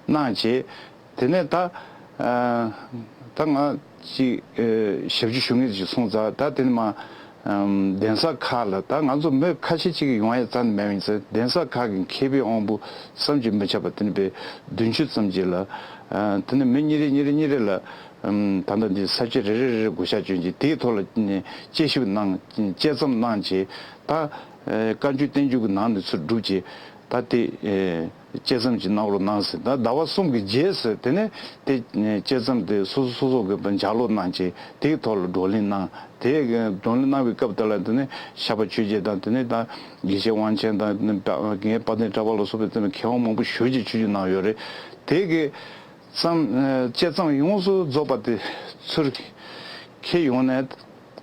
གནང་རྗེས། དེ་ནས་ད་ཨ་ད་ང་ཅིག་ཨ་ཞབས་ཕྱི་ཞུ་མཁན་ཅིག་སོང་ཙང་། ད་དེ་ནས་མ་ གདན་ས་ཁག་ལ་ད་ང་ཚོ་མི་ཁ་ཤས་ཅིག་ཡོང་ཡ་རྩ་ནས་མེད་པ་ཡིན་ཙང་གདན་ས་ཁག་གི་མཁས་པའི་དབང་པོ་བསམ་གྱིས་མི་ཁྱབ་པ་དེ་ནི་པའི་བདུན་ཅུ་ཙམ་ཅིག་ལ་དེ་ནི་མི་གཉིས་རེ་གཉིས་རེ་གཉིས་རེ་ལ་ད་ལྟ་འདི་ས་བཅད་རེ་རེ་རེ་རེ་བགོ་བཤའ་བྱོན་གྱིས་དེའི་ཐོག་ལ་དཔྱད་ཞིབ་གནང་དཔྱད་མཚམས་གནང་བྱས་ད་བཀའ་འགྱུར་བསྟན་འགྱུར་གྱི་ནང་ནས་ཚུར་བསྒྲུབས་བྱས་ད་དེ། དཔྱད་མཚམས་ཅིག་གནང་རོགས་གནང་ཟེར། ད་ཟླ་བ་གསུམ་གྱི་རྗེས་སུ་དེ་ནས་དེ་དཔྱད་མཚམས་དེ་སོ་སོ་སོ་སོ་གི་ཕྱག་ལོག་གནང་བྱས་དེའི་ཐོག་ལ་བགྲོ་གླེང་གནང་། དེ་བགྲོ་གླེང་གནང་བའི་སྐབས་དེ་ལ་དེ་ནས་ཤར་པ་ཆོས་རྒྱལ་དང་དེ་ནས་ད་དགེ་བཤེས་དབང་ཆེན་དང་དེ་ནས་རྒན་དཔལ་ལྡན་གྲགས་པ་ལ་སོགས་པའི་དེ་ནས་མཁས་དབང་མང་པོ་ཞེ་ཅིག་ཆོས་རྒྱུགས་གནང་ཡོད་རེད། དེ་གི་ཙམ་དཔྱད་མཚམས་ཡོངས་སུ་རྫོགས་པ་དེ་ཚུར་འཁྱེར་ཡོང་ནས་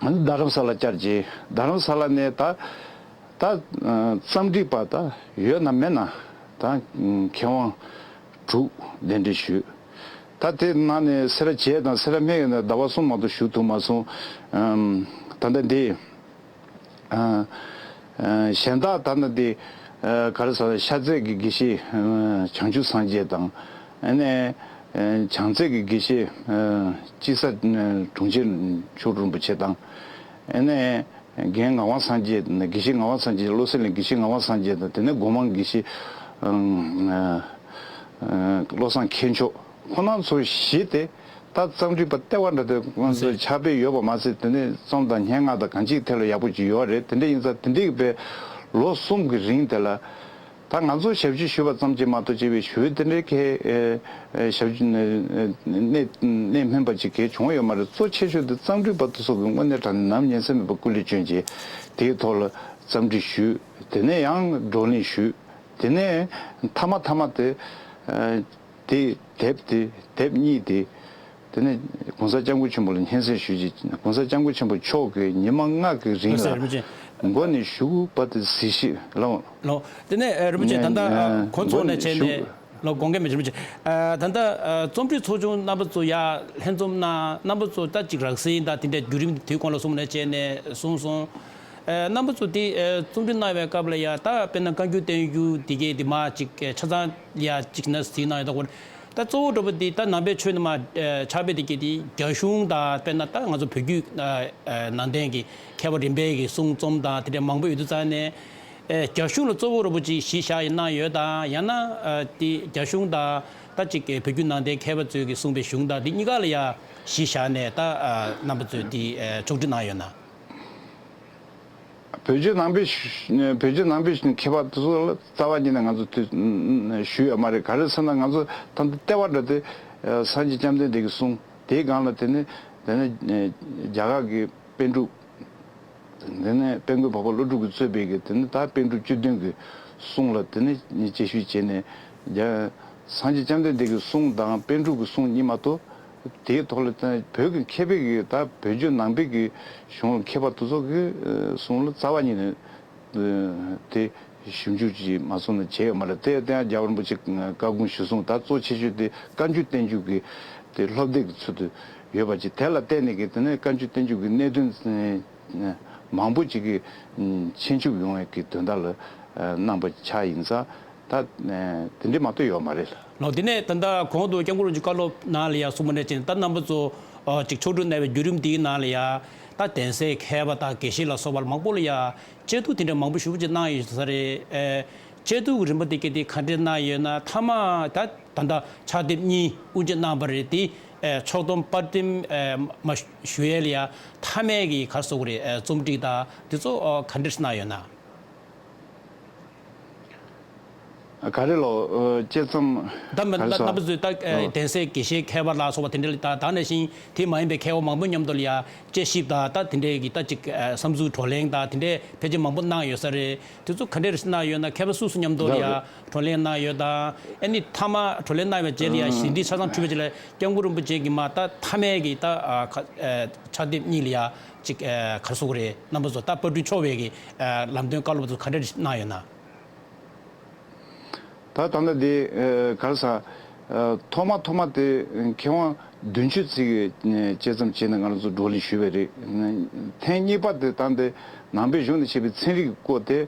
རྡ་རམ་ས་ལ་བཅར་རྗེས་རྡ་རམ་ས་ལ་ནས་ད། ད་རྩོམ་སྒྲིག་པ་ད་ཡོད་ན་མེད་ན་ད་མཁས་དབང་དྲུག་གདན་འདྲེན་ཞུས། ད་དེ་ནང་ནས་སེ་ར་བྱེས་དང་སེ་ར་སྨད་ཡོད་ན་ཟླ་བ་གསུམ་མ་གཏོགས་ཞུགས་ཐུབ་མ་སོང་། ད་ལྟ་འདི་གཞན་དག་ད་ལྟ་འདི་ག་རེ་ཟེར་ཤར་རྩེ་གི་དགེ་བཤེས་བྱང་ཆུབ་སངས་རྒྱས་དང་ཨ་ནས་བྱང་རྩེ་གི་དགེ་བཤེས་དཔྱིད་གསར་དྲུང་ཆེ་མཆོག་སྤྲུལ་རིན་པོ་ཆེ་དང་ཨ་ནས། རྒན་ངག་དབང་སངས་རྒྱས་དང་དགེ་བཤེས་ངག་དབང་སངས་རྒྱས། བློ་གསལ་གླིང་དགེ་བཤེས་ངག་དབང་སངས་རྒྱས་དང་དེ་ནས་སྒོ་མང་དགེ་བཤེས་བློ་བཟང་མཁས་མཆོག་ཁོང་རྣམ་ཚོ་བཞི་དེ་ད་རྩོམ་སྒྲིག་པ་ལྟེ་བ་འདྲ་དེ་ཁོང་ཚོ་ཕྱག་དཔེ་ཡོད་པ་མ་ཟད་དེ་ནས་རྩོམ་དང་སྙན་ངག་དང་གང་ཅིའི་ཐད་ལ་ཡག་པོ་ཅིག་ཡོད་རེད། དེ་འདྲ་ཡིན་ཙང་དེ་འདྲའི་པའི་ལོ་གསུམ་གྱི་རིང་དེ་ལ། ད་ང་ཚོ་ཞབས་ཕྱི་ཞུས་པ་ཙམ་གྱིས་མ་གཏོགས་བྱས་པའི་ཞུ་དེ་འདྲའི་གི་ཞབས་ཕྱི་གནད་གནད་སྨིན་པ་ཅིག་གས་བྱུང་ཡོད་མ་རེད། གཙོ་ཆེ་ཤོས་དེ་རྩོམ་སྒྲིག་པ་དེ་ཚོ་གི་དངོས་གནས་དྲང་གནས་ནམ་ཉིན་མཚན་མེད་པར་སྐུ་ལས་བསྐྱོན་རྗེས་དེའི་ཐོག་ལ་རྩོམ་སྒྲིག་ཞུས། དེ་ནས་ཡང་བགྲོ་གླེང་ཞུས། དེ་ནས་མཐའ་མ་མཐའ་མ་དེ་དེ་དེབ་དེ་དེབ་གཉིས་དེ། དེ་ནས་༸གོང་ས་༸སྐྱབས་མགོན་ཆེན་པོ་ལ་སྙན་སེང་ཞུས་རྗེས་༸གོང་ས་༸སྐྱབས་མགོན་ཆེན་པོ་མཆོག་གིས་ཉི་མ་ལྔ་གི་རིང་ལ་རིན་པོ་ཆེ། མགོ་ནས་གཞུག་བར་དུ་གཟིགས་ཞིབ་ལ། ལོ། དེ་ནས་ཨ་རིན་པོ་ཆེ་ད་ལྟ་ཨ་ཁོང་ཚོ་ནས་བྱས་ནས་ལོ་དགོངས་འགལ་མེད་རིན་པོ་ཆེ། ཨ་ད་ལྟ་ཨ་རྩོམ་སྒྲིག་ཚོགས་ཆུང་རྣམ་པ་ཚོ་ཡ་ལྷན་འཛོམས་གནང་། རྣམ་པ་ཚོ་ད་ཅིག་རགས་ཟིན་དང་དེ་འདྲའི་བརྒྱུད་རིམ་དེ་དུས་གོང་ལ་གསུངས་ནས་བྱས་ནས་གསུངས་སོང་། ཨ་རྣམ་པ་ཚོ་དེ་ཨ་རྩོམ་སྒྲིག་གནང་བའི་སྐབས་ལ་ཡ་ད་དཔེར་ན་བཀའ་འགྱུར་བསྟན་འགྱུར་དེ་གའི་དེ་མ་ཅིག་ཆ་ཚང་ཡ་ཅིག་ན་གཟིགས་གནང་ཡོད་ད་གོ། ད་གཙོ་བོ་འདྲ་པོ་འདི་ད་ནང་པའི་ཆོས་ནི་མ་ཨ་ཕྱག་དཔེ་དེ་གྱད་དེ་རྒྱ་གཞུང་དང་དཔེར་ན་ད་ང་ཚོ་བོད་བརྒྱུད་ཨ་ཨ་ནང་བསྟན་གྱི་མཁས་པ་རིམ་པས་ཀྱི་གསུང་རྩོམ་དང་དེ་འདྲ་མང་པོ་ཡོད་དུས་ཙང་ནས་ཨ་རྒྱ་གཞུང་ལ་གཙོ་བོ་འདྲ་པོ་ཅིག་གཞི་བཞག་ཡིན་གནང་ཡོད་དང་ཡང་ན་ཨ་དེ་རྒྱ་གཞུང་དང་ད་ཅིག་བོད་བརྒྱུད་ནང་བསྟན་མཁས་པ་ཚོས་ཀྱི་གསུངས་པའི་གཞུང་དང་དེ་གཉིས་ཀ་ལ་ཡ་གཞི་བཞག་ནས་ད་ཨ་རྣམ་པ་ཚོས་དེ་ཨ་ཕྱོགས་སྒྲིག་གནང་ཡོད་ན། བོད་བརྒྱུད་ནང་པའི་ཞུ་བོད་བརྒྱུད་ནང་པའི་མཁས་པ་དེ་ཚོ་ལ་རྩ་བ་ཉིད་ནས་ང་ཚོ་དུས་ཞུས་ཡོད་མ་རེད། ག་རེ་ཟེར་ན་ང་ཚོ་ད་ལྟ་ལྟེ་བ་འདྲ་དེ་སངས་རྒྱས་བཅོམ་ལྡན་འདས་ཀྱི་གསུང་དེའི་སྒང་ལ་དེ་ནི་དེ་ནི་རྒྱ་གར་གྱི་པཎ་གྲུབ་དེ་ནི་དཔལ་མགོན་འཕགས་པ་ཀླུ་སྒྲུབ་ཀྱིས་གཙོས་པའི་གི་དེ་ནི་ད་པཎ་གྲུབ་བཅུ་བདུན་གྱི་གསུང་ལ་དེ་ནི་དཔྱད་ཞིབ་བྱས་ནས་རྒྱ་སངས་རྒྱས་བཅོམ་ལྡན་འདས་ཀྱི་གསུང་དང་པཎ་གྲུབ་ཀྱི་གསུང་གཉིས་མ་གཏོགས། དེའི་ཐོག་ལ་བོད་ཀྱི་མཁས་པའི་གི་ད་བོད་བརྒྱུད་ནང་པའི་གི་གཞུང་ལ་མཁས་པ་དེ་ཚོ་གི་གསུང་ལ་རྩ་བ་ཉིད་ནས་དེ་ཞིབ་འཇུག་ཅིག་མ་སོང་ན་བྱས་ཡོད་མ་རེད། དེ་ཡང་རྒྱལ་བ་རིན་པོ་ཆེ་བཀའ་དགོངས་གཞིར་བཟུང་ད་གཙོ་ཆེ་ཤོས་དེ་བཀའ་འགྱུར་བསྟན་འགྱུར་གྱི་དེ་སློབ་དེབ་ཀྱི་ཚུལ་དུ་ཡོད་པ་ཅིག་དེ་ལ་བརྟེན་ནས་གི་དེ་ནས་བཀའ་འགྱུར་བསྟན་འགྱུར་གྱི་གནད་དོན་མང་པོ་ཅིག་གི་མཁྱེན་ཆུབ་ཡོང་བའི་གི་དོན་དག་ལ་གནང་པ་ཆགས་ཡིན་ཙང་། ད་དེ་འདྲ་མ་གཏོགས་ཡོད་མ་རེད། ལོ། དེ་ནས་ད་ལྟ་གོང་དུ་སྐྱབས་མགོན་རིན་པོ་ཆེ་བཀའ་སློབ་ནང་ལ་ཡང་གསུངས་པ་ནང་བཞིན་ད་རྣམ་པ་ཚོ་ཨ་ཅིག་ཕྱོགས་སྒྲིག་གནང་བའི་བརྒྱུད་རིམ་འདིའི་ནང་ལ་ཡང་ད་གདན་སའི་མཁས་པ་དང་དགེ་བཤེས་ལ་སོགས་པ་མང་པོ་ལ་ཡང་གཅེས་ཐུག་དེ་འདྲ་མང་པོ་ཞེ་པོ་ཅིག་གནང་ཡོད་ས་རེད། ཨེ་གཅེས་ཐུག་གི་རིམ་པ་དེ་ག་དེ་ག་འདྲ་གནང་ཡོད་ན། མཐའ་མ་ད་ད་ལྟ་ཕྱག་དེབ་གཉིས་དབུ་འབྱེད་གནང་བ་རེད། དེ་ཨེ་ཕྱོགས་བསྡོམས་དཔར་འདེམས་ཨེ་མ་ཞུ་ཡས་ལ་ཡང་མཐའ་མའི་གི་ག་རེ་ཟེར་དགོས་རེད། ཨེ་རྩོམ་སྒྲིག་དང་དེ་ཚོ་ཨ་ག་འདྲ་གནང་ཡོད་ན། ག་རེ་ལོ། ཨ་དཔྱད་རྩོམ་ད་མི་ག་རེ་ད་ཟེར་ལྟ་བུ་ཚོས་ད་ཨ་ཨ་གདན་སའི་དགེ་བཤེས་མཁས་པ་ལ་སོགས་པ་དེ་འདྲ་ལ་ད་ད་ནང་བཞིན་དེ་མ་ཡིན་པའི་མཁས་པ་མང་པོ་མཉམ་དུ་ལ་ཡ་དཔྱད་ཞིབ་དང་ད་དེ་འདྲའི་གི་ད་ཅིག་ཨ་བསམ་ཚུལ་བགྲོ་གླེང་དང་དེ་འདྲའི་ཕལ་ཆེར་མང་པོ་གནང་ཡོད་ས་རེད། དེ་ཚོ་ག་འདྲ་རེ་གནང་ཡོད་ན། མཁས་པ་སུ་སུ་མཉམ་དུ་ལ་ཡ་བགྲོ་གླེང་གནང་ཡོད་དང་། ཨ་ནི་མཐའ་མ་བགྲོ་གླེང་གནང་བའི་རྗེས་ལ་ཡ་ཞལ་འདེབས་ཆ་ཚང་ཕུལ་བའི་རྗེས་ལ་སྐྱབས་མགོན་རིན་པོ་ཆེ་གིས་མ་ད་མཐའ་མའི་གི་ད་ཨ་ཁ་ཨ་ཕྱག་དེབ་གཉིས་ལ་ཡ་ཅིག་ཨ་ག་རེ་ཟེར་དགོས་རེད། རྣམ་པ་ཚོ་ད་པར་སྐྲུན་ཆོག་པའི་གི་ཨ་ལམ་སྟོན་བཀའ་སློབ་ཚོ་ག་འདྲ་གནང་ཡོད་ན། ད་ད་ལྟ་དེ་ཨ་ག་རེ་ཟེར། ཨ་ཐོག་མ་ཐོག་མ་དེ་མཁས་དབང་བདུན་ཅུ་ཙམ་གྱི་དཔྱད་རྩོམ་བྱས་ནས་ང་རང་ཚོ་བགྲོ་གླེང་ཞུས་པ་རེད། ཐེངས་གཉིས་པ་དེ་ད་ལྟ་ནང་པའི་གཞུང་ནས་བཤད་པའི་ཚན་རིག་གི་སྐོར་དེ་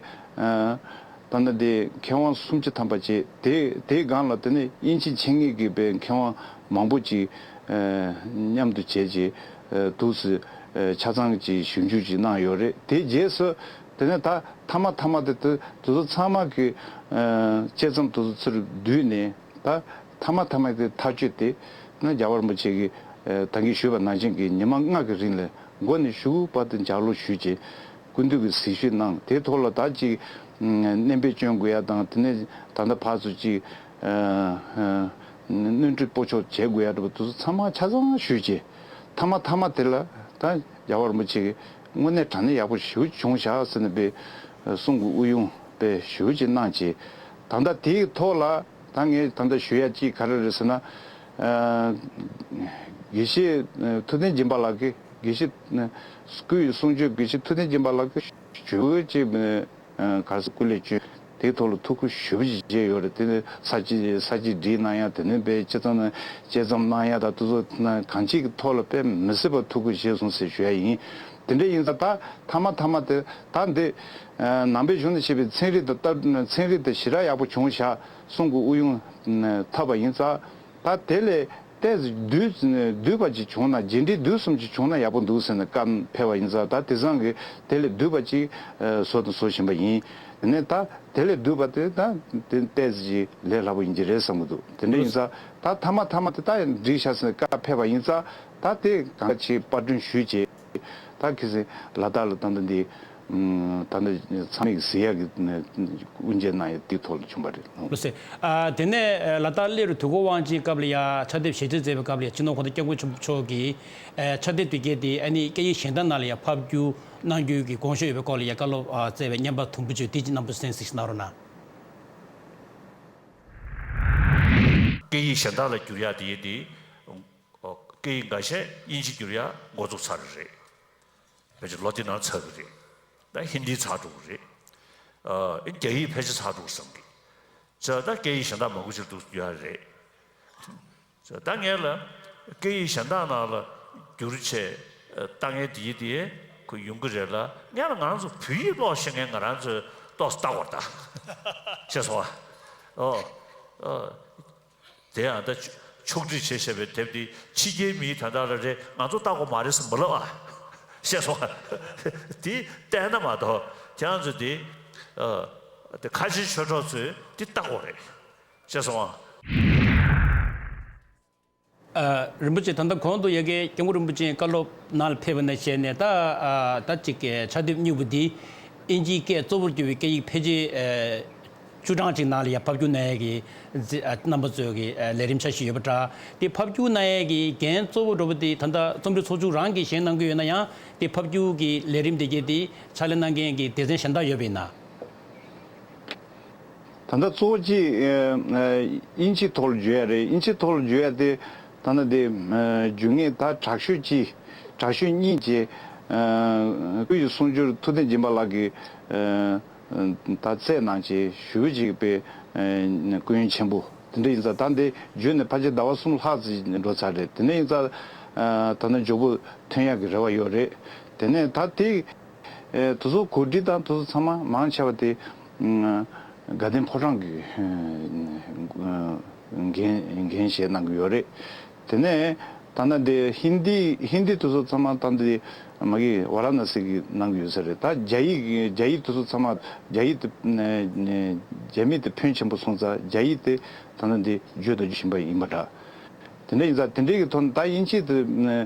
ཨ་ད་ལྟ་དེ་མཁས་དབང་སུམ་ཅུ་ཐམ་པ་བྱས། དེ་དེའི་སྒང་ལ་དེ་ནས་དབྱིན་ཇི་མཁྱེན་མཁན་གྱི་པའི་མཁས་དབང་མང་པོ་ཅིག་ཨ་མཉམ་དུ་བྱས་རྗེས་ཨ་འདུག་སེ་ ཆ་ཚང་གི་ཞིབ་འཇུག་ཅིག་གནང་ཡོད་རེད། དེ་རྗེས་སུ་དེ་ནས་ད་མཐའ་མ་མཐའ་མ་དེ་དེ་དེ་ཚོ་ཚང་མ་གི་དཔྱད་རྩོམ་དེ་ཚོ་ཚུར་བསྡུས་ནས། ད་མཐའ་མ་མཐའ་མ་དེ་ཐག་གཅོད་དེ་ནི་རྒྱལ་བ་རིན་པོ་ཆེ་གིས་ད་གིན་ཞུས་པ་ནང་བཞིན་གྱི་ཉི་མ་ལྔ་གི་རིང་ལ་མགོ་ནས་གཞུག་བར་དུ་ལྗགས་ཀློག་ཞུས་རྗེས། སྐུ་མདུན་གྱིས་གཟིགས་ཞིབ་གནང་། དེའི་ཐོག་ལ་ད་ཅིག་སྣོན་པ་སྐྱོན་དགོས་ཡ་དང་། དེ་ནས་ད་ལྟ་ཕར་ཚུར་ཅིག་སྣོན་འཕྲི་སྤོ་ཆོག་བྱེད་དགོས་ཡ་འདྲ་པོ་དེ་ཚོ་ཚང་མ་ཆ་ཚང་ཞུས་རྗེས། མཐའ་མ་མཐའ་མ་དེ་ལ་ད་རྒྱལ་བ་རིན་པོ་ཆེ་གིས་དངོས་གནས་དྲང་གནས་ཡག་པོ་ཞེ་པོ་བྱུང་བཞག་ཟེར་ནས་དཔེ་གསུང་གི་དབུགས་དབྱུང་དཔེ་ཞེ་པོ་ཅིག་གནང་རྗེས། ད་ལྟ་དེའི་ཐོག་ལ་ད་ངས་ད་ལྟ་ཞུ་ཡ་ཅིག་ག་རེ་རེད་ཟེར་ན། དགེ་བཤེས་ཐུབ་བསྟན་སྦྱིན་པ་ལགས་ཀྱིས། དགེ་བཤེས་སྐུ་ཡི་གསུང་ཆོས་དགེ་བཤེས་ཐུབ་བསྟན་སྦྱིན་པ་ལགས་ཀྱིས་ཞེ་པོ་ཅིག་ག་རེ་ཟེར། སྐུ་ལས་བསྐྱོན། དེའི་ཐོག་ལ་ཐུགས་ཁུར་ཞེ་པོ་ཅིག་བཞེས་ཡོད་རེད། དེ་ནས་ས་བཅད་ས་བཅད་སྒྲིག་གནང་ཡ། དེ་ནས་དཔེ་དཔྱད་རྩོམ་དཔྱད་རྩོམ་གནང་ཡ་དང་། དེ་ཚོ་གང་ཅིའི་ཐོག་ལ་དཔེ་མི་སྲིད་པ་ཐུགས་ཁུར་བཞེས་སོང་ཟེར་ཞུ་ཡ་ཡིན། དེ་འདྲ་ཡིན་ཙང་ད་མཐའ་མ་མཐའ་མ་དེ་ད་འདི་ནང་པའི་གཞུང་ནས་བཤད་པའི་ཚན་རིག་དང་སྟབས། ཚན་རིག་དེ་ཞེ་དྲག་ཡག་པོ་བྱུང་བཞག་གསུང་གི་དབུགས་དབྱུང་ཐོབ་པ་ཡིན་ཙང་། ད་དེ་ལས་ཏོག་ཙམ་བསྡུས་བསྡུས་པ་ཅིག་བྱུང་ན། རྗེས་འབྲེལ་བསྡུས་གསུམ་ཅིག་བྱུང་ན་ཡག་པོ་འདུག་ཟེར་ནས་བཀའ་ཕེབས་པ་ཡིན་ཙང་། ད་དེང་སང་གི་དེ་ལས་བསྡུས་པ་ཅིག་བཟོ་དང་བཟོ་བཞིན་པ་ཡིན། དེ་ནས་ད་དེ་ལས་བསྡུས་པ་དེ་ད་དེ་ཏོག་ཙམ་ཅིག་ལས་སླ་པོ་ཡིན་གྱི་རེད་བསམ་གྱི་འདུག་དེ་འདྲ་ཡིན་ཙང་ད་མཐའ་མ་མཐའ་མ་དེ་ད་འགྲིག་ཤག་ཟེར་ནས་བཀའ་ཕེབས་པ་ཡིན་ཙང་། ད་དེ་གང་ཅིག་པར་སྐྲུན་ཞུས་རྗེས། ད་ཁ་སང་ལ་དྭགས་ལ་ད་ལྟ་འདི་ད་ལྟ་ཚང་མས་གཟིགས་ཡག་གི་དབུ་འབྱེད་གནང་ཡག་དེའི་ཐོག་ལ་བྱུང་བ་རེད། ལགས་སོ། ཨ། དེ་ནས་ལ་དྭགས་སླེ་རུ་དུས་འཁོར་དབང་ཆེན་སྐབས་ལ་ཡ་ཕྱག་དེབ་ཞལ་ཕྱེ་མཛད་པའི་སྐབས་ལ་ཡ་སྤྱི་ནོར་༸གོང་ས་༸སྐྱབས་མགོན་ཆེན་པོ་མཆོག་གིས་ཕྱག་དེབ་དེ་གའི་དེ་ཨ་ནི་སྐད་ཡིག་གཞན་དག་ནང་ལ་ཡ་ཕབ་བསྒྱུར་གནང་རྒྱུ་གི་དགོངས་ཞུ་ཡོད་པའི་སྐོར་ལ་ཡ་བཀའ་སློབ་སྩལ་བའི་སྙན་པ་དུམ་བུ་ཅིག་དེ་ཅིག་རྣམ་པ་ཚོ་གསན་གཟིགས་གནང་རོགས་གནང་། སྐད་ཡིག་གཞན་དག་ལ་བསྒྱུར་ཡག་དེ་ཡིན་དེ། སྐད་ཡིག་འགའ་ཤས་དབྱིན་ཇི་བསྒྱུར་ཡག་འགོ་བཙུགས་ཚར་རེད། ཕལ་ཆེར་ལོ་འདི་ནང་ཚར་གི་རེད། ད་ཧིན་དི་ཚར་འགྲོ་གི་རེད། ཨ། རྒྱ་ཡིག་ཕལ་ཆེར་ཚར་འགྲོ་བསམ་གི། ཙང་ད་སྐད་ཡིག་གཞན་དག་མང་པོ་ཅིག་འདུག་ཡོད་རེད། ཙང་ད་ངས་ལ་སྐད་ཡིག་གཞན་དག་ནང་ལ་བསྒྱུར་བྱས་ལྟ་མཁན་དེ་ཡིན་དེ་ཁོ་ཡོང་གི་རེད་ལ། ངས་ལ་ང་རང་ཚོ་བོད་ཡིག་ཀློག་ཤེས་མཁན་ང་རང་ཚོས་ཏོག་ཙམ་ལྟ་དགོས་རེད་ད། ཤེས་སོང་ཨ། ཨོ། ཨོ། དེ་ཡང་ད་ཕྱོགས་སྒྲིག་བྱས་བཞག་པའི་དེབ་འདི་ཕྱི་རྒྱལ་མི་ད་ལྟ་ལ་རེད། ང་ཚོ་ལྟ་དགོས་མ་རེད་ཟེར་མི་ལབ་ཨ། ཤེས་སོང་ཨ། དེ་བལྟས་ན་མ་གཏོགས་ཁྱེད་རང་ཚོ་དེ་ཨ། དེ་ཁ་ཆེ་ཆོས་གྲོགས་ཚོས་དེ་ལྟ་དགོས་རེད། ཤེས་སོང་ཨ། ཨ། རིན་པོ་ཆེ། ད་ལྟ་གོང་དུ་ཡ་གི་སྐྱབས་མགོན་རིན་པོ་ཆེ་བཀའ་སློབ་ནང་ལ་ཕེབས་པ་ནས་བྱས་ནས་ད་ཨ། ད་ཅིག་གི་ཕྱག་དེབ་གཉིས་པོ་འདི་དབྱིན་ཇིའི་སྐད་གཙོ་བོར་གྱུར་པའི་སྐད་ཡིག་ཕལ་ཆེར་ཨ། བཅུ་གྲངས་ཅིག་ནང་ལ་ཡ་ཕབ་བསྒྱུར་གནང་ཡས་ཀྱི་རྣམ་པ་ཚོའི་གི་ལས་རིམ་འཆར་གཞི་ཡོད་པ་འདྲ། དེ་ཕབ་བསྒྱུར་གནང་ཡས་ཀྱི་འགན་གཙོ་བོ་འདྲ་པོ་དེ་ད་ལྟ་རྩོམ་སྒྲིག་ཚོགས་ཆུང་རང་གིས་བཞེས་གནང་གི་ཡོད་ན་ཡང་། དེ་ཕབ་བསྒྱུར་གྱི་ལས་རིམ་དེ་གའི་དེ་ཕྱག་ལས་གནང་མཁན་གྱི་སྡེ་ཚན་གཞན་དག་ཡོད་པ་ཡིན་ན། ད་ལྟ་གཙོ་བོ་གཅིག་ཨ། དབྱིན་ཇིའི་ཐོག་ལ་བསྒྱུར་ཡ་རེད། དབྱིན་ཇིའི་ཐོག་ལ་བསྒྱུར་ཡ་དེ་ད་ལྟ་དེ་ཨ། བསྒྱུར་མཁན་ད་དྲག་ཤོས་གཅིག་དྲག་ཤོས་གཉིས་ཀྱི་ཨ། སྐུ་ཡི་གསུང་སྒྱུར་ཐུབ་བསྟན་སྦྱིན་པ་ལགས་ཀྱིས་ཨ། ད་བཙལ་གནང་བྱས་ཞུ་བ་ཅིག་པའི་ཨ། སྐུ་ཡོན་ཆེན་པོ་དེ་འདྲ་ཡིན་ཙང་། ད་འདི་བསྒྱུར་ནས་ཕལ་ཆེར་ཟླ་བ་གསུམ་ལྷག་ཙམ་འགྲོ་ཚར་རེད། དེ་འདྲ་ཡིན་ཙང་ཨ། ད་ནི་མགྱོགས་པོ་ཐོན་ཡག་གི་རེ་བ་ཡོད་རེད། དེ་ནས་ད་དེ་ཨ། དེ་ཚོ་གོ་སྒྲིག་དང་དེ་ཚོ་ཚང་མ་མང་ཆེ་བ་དེ་ཨ། དགའ་ལྡན་ཕོ་བྲང་གིས་ཨ། འགན་འགན་བཞེས་གནང་གི་ཡོད་རེད། དེ་ནས་ད་ལྟ་འདི་ཧིན་དི་ཧིན་དི་དེ་ཚོ་ཚང་མ་ད་ལྟ་འདི་མ་གི་ཝ་ར་ཎ་སི་གིས་གནང་གི་ཡོད་ས་རེད། ད་རྒྱ་ཡིག་རྒྱ་ཡིག་དེ་ཚོ་ཚང་མ་རྒྱ་ཡིག་དེ་རྒྱ་མི་དེ་ཕོན་ཆེན་པོ་སོང་ཙང་རྒྱ་ཡིག་དེ་ད་ལྟ་འདི་བསྒྱུར་དང་བསྒྱུར་བཞིན་པ་ཡིན་པ་འདྲ། དེ་འདྲ་ཡིན་ཙང་དེ་འདྲའི་གི་ཐོག་ནས་ད་དབྱིན་ཇི་དེ་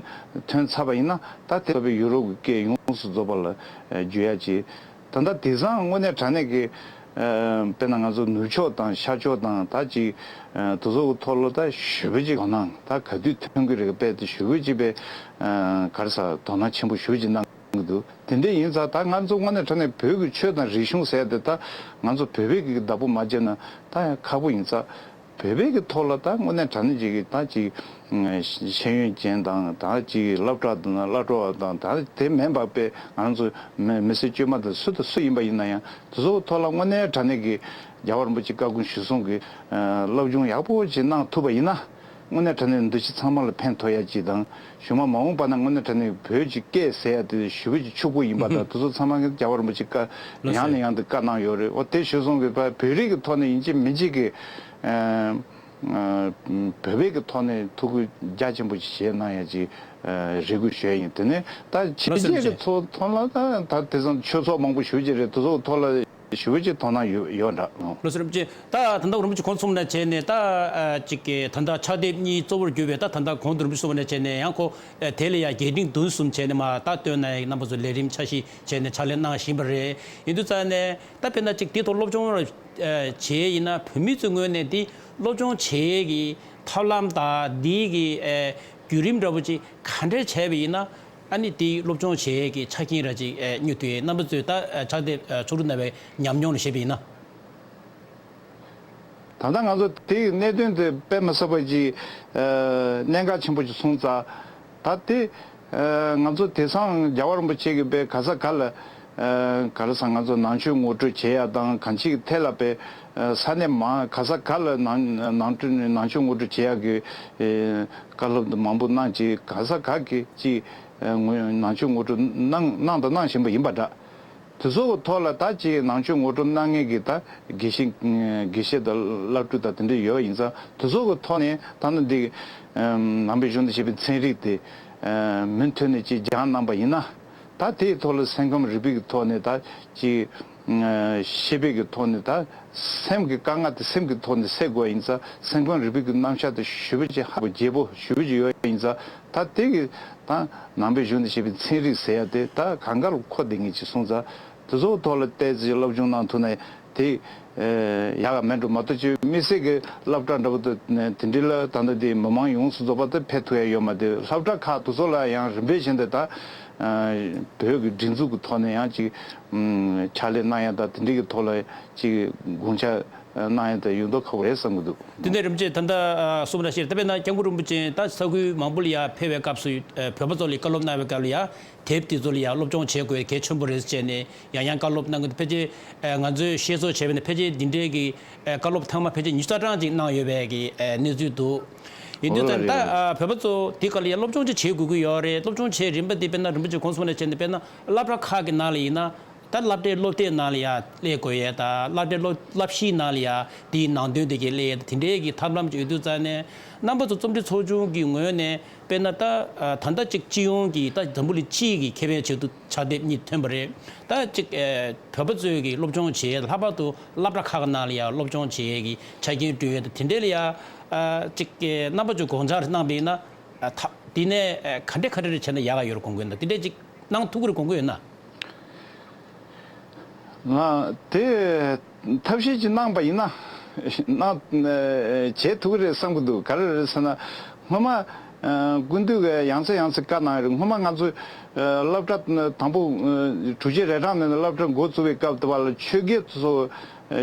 ཐོན་ཚར་བ་ཡིན་ན། ད་དེ་ཚོ་བའི་ཡུ་རོབ་ཀྱི་སྐད་ཡོངས་སུ་རྫོགས་པ་ལ་བསྒྱུར་ཡ་ཅིག་ད་ལྟ་དེང་སང་དངོས་གནས་དྲང་གནས་ཀྱི་ཨ། དཔེར་ན་ང་ཚོ་ནུབ་ཕྱོགས་དང་ཤར་ཕྱོགས་དང་ད་ཅིག་ཨ། དེ་ཚོ་གི་ཐོག་ལ་ད་ཞེ་པོ་ཅིག་དོ་སྣང་ད་ག་དུས་ཐོན་གྱི་རེད། དཔེ་དེ་ཞེ་པོ་ཅིག་པའི་ཨ། ག་རེ་ཟེར། དོ་སྣང་ཆེན་པོ་ཞེ་པོ་ཅིག་གནང་གི་འདུག་དེ་འདྲ་ཡིན་ཙང་ད་ང་ཚོ་དངོས་གནས་དྲང་གནས་བོད་ཀྱི་ཆོས་དང་རིག་གཞུང་ཟེར་དེ་ད་ང་ཚོ་བོད་པའི་གི་བདག་པོ་མ་བྱས་ན་ད་ཡང་ཁག་པོ་ཡིན་ཙང་། བོད་པའི་གི་ཐོག་ལ་ད་དངོས་གནས་དྲང་གནས་ཅིག་གི་ད་ཅིག་ཤེས་ཡོན་ཅན་དང་། ད་ཅིག་སློབ་གྲྭ་དང་སློབ་གྲྭ་བ་དང་། ད་དེ་མིན་པ་དཔེ་ང་ཚོ་མི་མི་སེར་དཀྱུས་མ་དང་སུ་དང་སུ་ཡིན་པ་ཡིན་ན་ཡང་། དེ་ཚོ་ཐོག་ལ་དངོས་གནས་དྲང་གནས་ཀྱི་རྒྱལ་བ་རིན་པོ་ཆེ་བཀའ་དགོངས་གཞིར་བཟུང་གི་སློབ་སྦྱོང་ཡག་པོ་ཅིག་གནང་ཐུབ་པ་ཡིན་ན། དངོས་གནས་དྲང་གནས་འདི་ཕྱི་ཚང་མ་ལ་ཕན་ཐོགས་ཡ་ཅིག་དང་། གཞུག་མ་མ་འོངས་པ་ན་དངོས་གནས་དྲང་གནས་བོད་ཀྱི་སྐད་ཟེར་ཡ་དེ་ཞེ་པོ་ཅིག་ཕྱུག་པོ་ཡིན་པ་དང་། དེ་ཚོ་ཚང་མ་རྒྱལ་བ་རིན་པོ་ཆེ་བཀའ་ཡང་ནས་ཡང་དུ་བཀའ་གནང་ཡོད་རེད། འོ་དེ་གཞིར་བཟུང་གི་བོད་རིགས་ཀྱི་ཐོག་ནས་ཡིན་གཅིག་མིན་གཅིག་གི་ཨ། བོད་པའི་གི་ཐོག་ནས་ཐུགས་ཁུར་རྒྱ་ཆེན་པོ་ཞིག་བཞེས་གནང་ཡ་ཅིག་རེ་སྐུལ་ཞུ་ཡ་ཡིན། དེ་ནས་ད་ཕྱི་རྒྱལ་གི་ཚོ་ཐོག་ལ་ད་ད་དེ་ཙམ་ཆོས་ཚོགས་མང་པོ་ཞུ་གི་རེད། དེ་ཚོ་ཐོག་ལ་ཞུ་བ་ཅིག་དོ་སྣང་ཡོད་ཡོད་འདྲ། ལགས་སོ། རིན་པོ་ཆེ། ད་ད་ལྟ་རིན་པོ་ཆེ་གོང་གསུངས་ནང་བྱས་ནས་ད་ཅིག་གི་ད་ལྟ་ཕྱག་དེབ་གཉིས་གཙོ་བོར་གྱུར་པའི་ད་ད་ལྟ་གོང་དུ་རིན་པོ་ཆེ་གསུངས་ནང་བྱས་ནས་ཡང་ཁོ་དེ་ལ་ཡང་རྒྱས་འབྲིང་བསྡུས་གསུམ་བྱས་ནས་མ་ད་བཏོན་ན་ཡང་རྣམ་པ་ཚོ་ལས་རིམ་འཆར་གཞི་བྱས་ནས་ཕྱག་ལས་གནང་བཞིན་པ་རེད། ཡིན་དུས་ཙང་ནས་ད་དཔེར་ན་ཅིག་དེ་ཐོག་སློབ་སྦྱོང་བྱས་ཡིན་ན་བོད་མི་ཚོའི་ངོས་ནས་དེ་སློབ་སྦྱོང་བྱེད་ཀྱི་ཐབས་ལམ་དང་དེའི་གི་བརྒྱུད་རིམ་འདྲ་པོ་ཅིག་ག་འདྲས་བྱས་པ་ཡིན་ན། ཨ་ནི་དེའི་སློབ་སྦྱོང་བྱེད་ཀྱི་ཆ་རྐྱེན་ར་ཅིག་ཨེ་སྨྱོ་དུས་རྣམ་པ་ཚོས་ད་ཨ་ཕྱག་དེབ་ཨ་ཚོགས་དྲུང་རྣམ་པའི་ཉམས་མྱོང་ལ་བཤད་པ་ཡིན་ན། ད་ལྟ་ང་ཚོ་དེའི་གནད་དོན་དེ་དཔེ་མི་སྲིད་པ་ཅིག་ཨ་གནད་འགག་ཆེན་པོ་ཅིག་སོང་ཙང་། ད་དེ་ཨ་ང་ཚོ་དེང་སང་རྒྱལ་བ་རིན་པོ་ཆེ་གིས་དཔེ་ག་ས་ག་ལ་ཨ་ག་རེ་ཟེར། ང་ཚོ་ནང་ཆོས་ངོ་སྤྲོད་བྱེད་ཡ་དང་གང་ཅིའི་ཐད་ལ་དཔེ་ཨ་ས་གནས་མང་ག་ས་ག་ལ་ནང་ནང་ཆོས་ནང་ཆོས་ངོ་སྤྲོད་བྱེད་ཡ་གི་ཨ་བཀའ་སློབ་མང་པོ་གནང་ཅིག་ག་ས་ག་གི་ཅིག་ཨ་ངོས་ནང་ཆོས་ངོ་སྤྲོད་གནང་གནང་དང་གནང་བཞིན་པ་ཡིན་པ་འདྲ། དེ་ཚོ་གི་ཐོག་ལ་ད་ཅིག་ནང་ཆོས་ངོ་སྤྲོད་གནང་མཁན་གྱི་ད་དགེ་བཤེས་དགེ་བཤེས་དང་བླ་སྤྲུལ་དང་དེ་འདྲ་ཡོད་ཡིན་ཙང་། དེ་ཚོ་གི་ཐོག་ནས་ད་ནི་འདི་ནང་པའི་གཞུང་དང་བཅས་པའི་ཚན་རིག་དེ་མུ་མཐུད་ནས་ཅིག་སྦྱངས་གནང་པ་ཡིན་ན། ད་དེའི་ཐོག་ལ་སེམས་ཁམས་རིག་པའི་གི་ཐོག་ནས་ད་ཅིག་ཤེས་པའི་གི་ཐོག་ནས་ད་སེམས་ཀྱི་དཀའ་ངལ་དེ་སེམས་ཀྱི་ཐོག་ནས་སེལ་དགོས་ཡིན་ཙང་། སེམས་ཁམས་རིག་པའི་གི་རྣམ་གཞག་དེ་ཞེ་པོ་ཅིག་ཧ་པོ་རྒྱས་པོ་ཞེ་པོ་ཅིག་ཡོད་ཡིན་ཙང་། ད་དེ་གི་ད་ནང་པའི་གཞུང་དང་བཅས་པའི་ཚན་རིག་ཟེར་ཡ་དེ་ད་གང་ག་ལ་མཁོ་བསྡད་མཁན་ཅིག་སོང་ཙང་། དེ་ཚོའི་ཐོག་ལ་ཏོག་ཙམ་སློབ་སྦྱོང་གནང་ཐུབ་ན་དེ་ཡག་ག་མེད་འགྲོ་མ་གཏོགས། ཅིག་དམིགས་བསལ་གྱི་སློབ་གྲྭ་འདྲ་པོ་དེ་དེ་འདྲ་ལ་ད་ལྟ་དེ་མི་མང་ཡོངས་སུ་རྫོགས་པ་དེ་ཕེབས་ཐུབ་ཡ་ཡོད་མ་རེད། སློབ་གྲྭ་ཁག་དེ་ཚོ་ལ་ཡང་རིམ་པས་བཞིན་དུ་ད་བོད་ཀྱི་སྒྲིག་འཛུགས་ཀྱི་ཐོག་ནས་ཡང་ཅིག་ཕྱག་ལས་གནང་ཡ་དང་དེ་འདྲ་གི་ཐོག་ལ་ཅིག་དགོངས་འཆར་གནང་ཡ་དང་ཡོད་མདོག་ཁ་པོ་རེད་བསམ་གྱི་འདུག། དེ་ནས་རིན་པོ་ཆེ་ད་ལྟ་གསུངས་པ་ཞིག་ད་དཔེར་ན་སྐྱབས་མགོན་རིན་པོ་ཆེ་ད་ས་ཁུལ་མང་པོ་ལ་ཡང་ཕེབས་པའི་སྐབས་སུ་བོད་པ་ཚོ་ལ་བཀའ་སློབ་གནང་བའི་སྐབས་ལ་ཡང་དེབ་དེ་ཚོ་ལ་ཡང་སློབ་སྦྱོང་བྱེད་དགོས་གལ་ཆེན་པོ་རེད་ཟེར་ནས་ཡང་ཡང་བཀའ་སློབ་གནང་གི་འདུག། ཕལ་ཆེར་ང་ཚོས་ཤེས་ཚོད་བྱས་པ་ཡིན་ན་ཕལ་ཆེར་འདི་འདྲའི་གི་བཀའ་སློབ་ཐེངས་མ་ཕལ་ཆེར་ཉི་ཤུ་རྩ་གྲངས་ཅིག་གནང་ཡོད་པའི་གི་གནས་ཚུལ་འདུག། ཡིན་དུས་ཙང་ད་བོད་པ་ཚོ་དེ་ག་ལ་ཡང་སློབ་སྦྱོང་ཅིག་བྱེད་དགོས་ཀྱི་ཡོད་རེད། སློབ་སྦྱོང་བྱེད་རིམ་པ་དེ་དཔེར་ན་རིན་པོ་ཆེ་གོང་གསུངས་ནང་བྱས་ནས་དཔེར་ན་སློབ་གྲྭ་ཁག་གི་ནང་ལ་ཡིན་ན། ད་སློབ་གྲྭའི་སློབ་དེབ་ནང་ལ་ཡང་སླེབས་དགོས་ཡས་དང་། སློབ་གྲྭའི་སློབ་སློབ་གཞིའི་ནང་ལ་ཡང་དེའི་ནང་དོན་དེ་གའི་སླེབས་ཡས་དང་། དེ་འདྲའི་གི་ཐབས་ལམ་ཅིག་ཡོད་དུས་ཙང་ནས། རྣམ་པ་ཚོ་རྩོམ་སྒྲིག་ཚོགས་ཆུང་གི་ངོས་ནས་དཔེར་ན་ད་ད་ལྟ་ཅིག་སྤྱི་ཡོངས་ཀྱི་ད་འཛམ་བུ་གླིང་སྤྱི་ཡི་གི་ཁེ་ཕན་ཆེད་དུ་ཕྱག་དེབ་གཉིས་ཐོན་པ་རེད། ད་ཅིག་བོད་པ་ཚོའི་གི་སློབ་སྦྱོང་བྱེད་ཡས། ལྷག་པར་དུ་སློབ་གྲྭ་ཁག་གི་ནང་ལ་ཡང་སློབ་སྦྱོང་བྱེད་ཡས་ཀྱི་ཆ་རྐྱེན་བསྐྲུན་ཡས་དང་། དེ་འདྲའི་ལ་ཡང་ཅིག་རྣམ་པ་ཚོས་དགོངས་འཆར་གནང་པ་ཡིན་ན། ད་དེ་ནས་ག་འདྲས་ག་འདྲས་བྱས་ན་ཡག་ག་ཡོད་རེད་དགོངས་ཀྱི་ཡོད་ན། དེ་འདྲས་ཅིག་གནང་ཐུབ་ཀྱི་རེད་དགོངས་ཀྱི་ཡོད་ན། ང་དེ་ཐབས་ཤེས་ཅིག་གནང་པ་ཡིན་ན། གནང་བྱེད་ཐུབ་ཀྱི་རེད་བསམ་གྱི་འདུག། ག་རེ་རེད་ཟེར་ན། སྔོན་མ་སྐུ་མདུན་གྱིས་ཡང་སེ་ཡང་སེ་བཀའ་གནང་ཡོད་རེད། སྔོན་མ་ང་ཚོ་སློབ་གྲྭ་དང་པོ་དྲུག་ཅུ་རེ་གྲངས་ནས་སློབ་གྲྭ་འགོ་བཙུགས་པའི་སྐབས་དེ་བ་ལ་ཆོས་དགེ་ཚོ་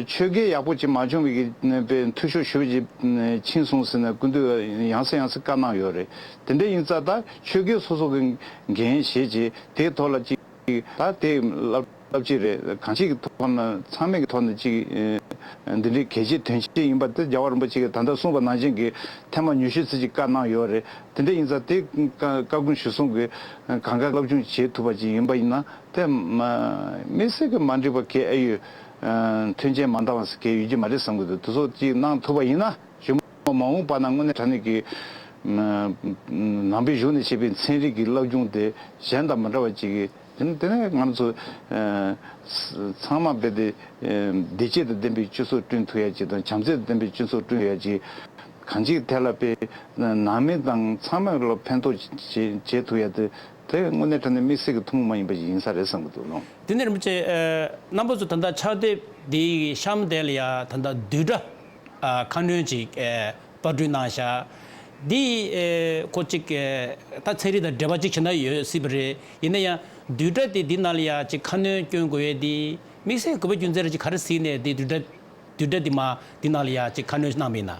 ཆོས་དགེ་ཡག་པོ་ཅིག་མ་བྱུང་བའི་གི་འཐུས་ཤོར་ཞེ་པོ་ཅིག་ཕྱིན་སོང་ཟེར་ནས་སྐུ་མདུན་ཡང་སེ་ཡང་སེ་བཀའ་གནང་ཡོད་རེད། དེ་འདྲ་ཡིན་ཙང་ད་ཆོས་དགེ་སོ་སོ་གི་འགན་བཞེས་བྱས་དེའི་ཐོག་ལ་ཅིག་ད་དེ་སློབ་སློབ་སྤྱི་རེད། གང་ཅིའི་ཐོག་ནས་ཚང་མའི་ཐོག་ནས་ཅིག་འདི་འདྲའི་གལ་ཆེའི་དོན་ཆེན་ཡིན་པ་དེ་རྒྱལ་བ་རིན་པོ་ཆེ་གིས་ད་ལྟ་གསུངས་པ་ནང་བཞིན་གྱི་ཐེངས་མ་ཉི་ཤུ་ཙམ་ཅིག་བཀའ་གནང་ཡོད་རེད། དེ་འདྲ་ཡིན་ཙང་དེ་བཀའ་བཀའ་དགོངས་གཞིར་བཟུང་གི་གང་ག་སློབ་སྦྱོང་བྱེད་ཐུབ་པ་ཅིག་ཡིན་པ་ཡིན་ན། དེ་མ་དམིགས་བསལ་གྱི་མ་འགྲིག་པ་གལ་ཨེ་ཡོད། མཐུན་རྐྱེན་མ་འདང་བ་གལ་ཡོད་ཀྱི་མ་རེད་བསམ་གྱི་འདུག། དེ་ཚོ་ཅིག་གནང་ཐུབ་པ་ཡིན་ན། གཞོན་པ་མ་འོངས་པ་ན་དངོས་གནས་དྲང་གནས་ཀྱི་ནང་པའི་གཞུང་ནས་བྱས་པའི་ཚན་རིག་གི་སློབ་སྦྱོང་དེ་གཞན་དང་མི་འདྲ་བ་ཅིག་གིས། དེ་ནས་དེ་ནས་ང་ཚོ་ཚང་མ་རྦད་དེ་བདེ་སྐྱིད་དང་ལྡན་པའི་སྤྱི་ཚོགས་བསྐྲུན་ཐུབ་ཡ་ཅིག་དང་། བྱམས་བརྩེ་དང་ལྡན་པའི་སྤྱི་ཚོགས་བསྐྲུན་ཡ་ཅིག། གང་ཅིའི་ཐད་ལ་དཔེ་ནང་མི་དང་ཚང་མ་ལ་ཕན་ཐོགས་བྱེད་བྱེད་ཐུབ་ཡ་དེ། དེ་དངོས་གནས་དྲང་གནས་དམིགས་བསལ་གྱི་ཐུན་མོང་མ་ཡིན་པ་ཞིག་ཡིན་ས་རེད་བསམ་གྱི་འདུག་ལགས། དེ་ནས་རིན་པོ་ཆེ། ཨ་རྣམ་པ་ཚོ་ད་ལྟ་ཕྱག་དེབ་འདིའི་གཤམ་དེ་ལ་ཡ་ད་ལྟ་བསྡུས་གྲྭ་ཨ་ཁ་སྣོན་ཅིག་ཨེ་པར་སྐྲུན་གནང་བཞག། འདི་ཨེ་ཁོ་ཅིག་ཨེ་ད་ཚན་རིག་དང་འབྲེལ་བ་ཅིག་བྱས་ན་ཡོད་སྲིད་པ་རེད། ཡིན་ན་ཡང་བསྡུས་གྲྭ་དེ་འདི་ནང་ལ་ཡ་ཅིག་ཁ་སྣོན་སྐྱོན་དགོས་ཡས་འདི་དམིགས་བསལ་དགོས་པ་རྒྱུ་མཚན་རེ་ཅིག་ག་རེ་གཟིགས་ནས་འདི་བསྡུས་གྲྭ་བསྡུས་གྲྭ་འདི་མ་འདི་ནང་ལ་ཡ་ཅིག་ཁ་སྣོན་གནང་བ་ཡིན་ན།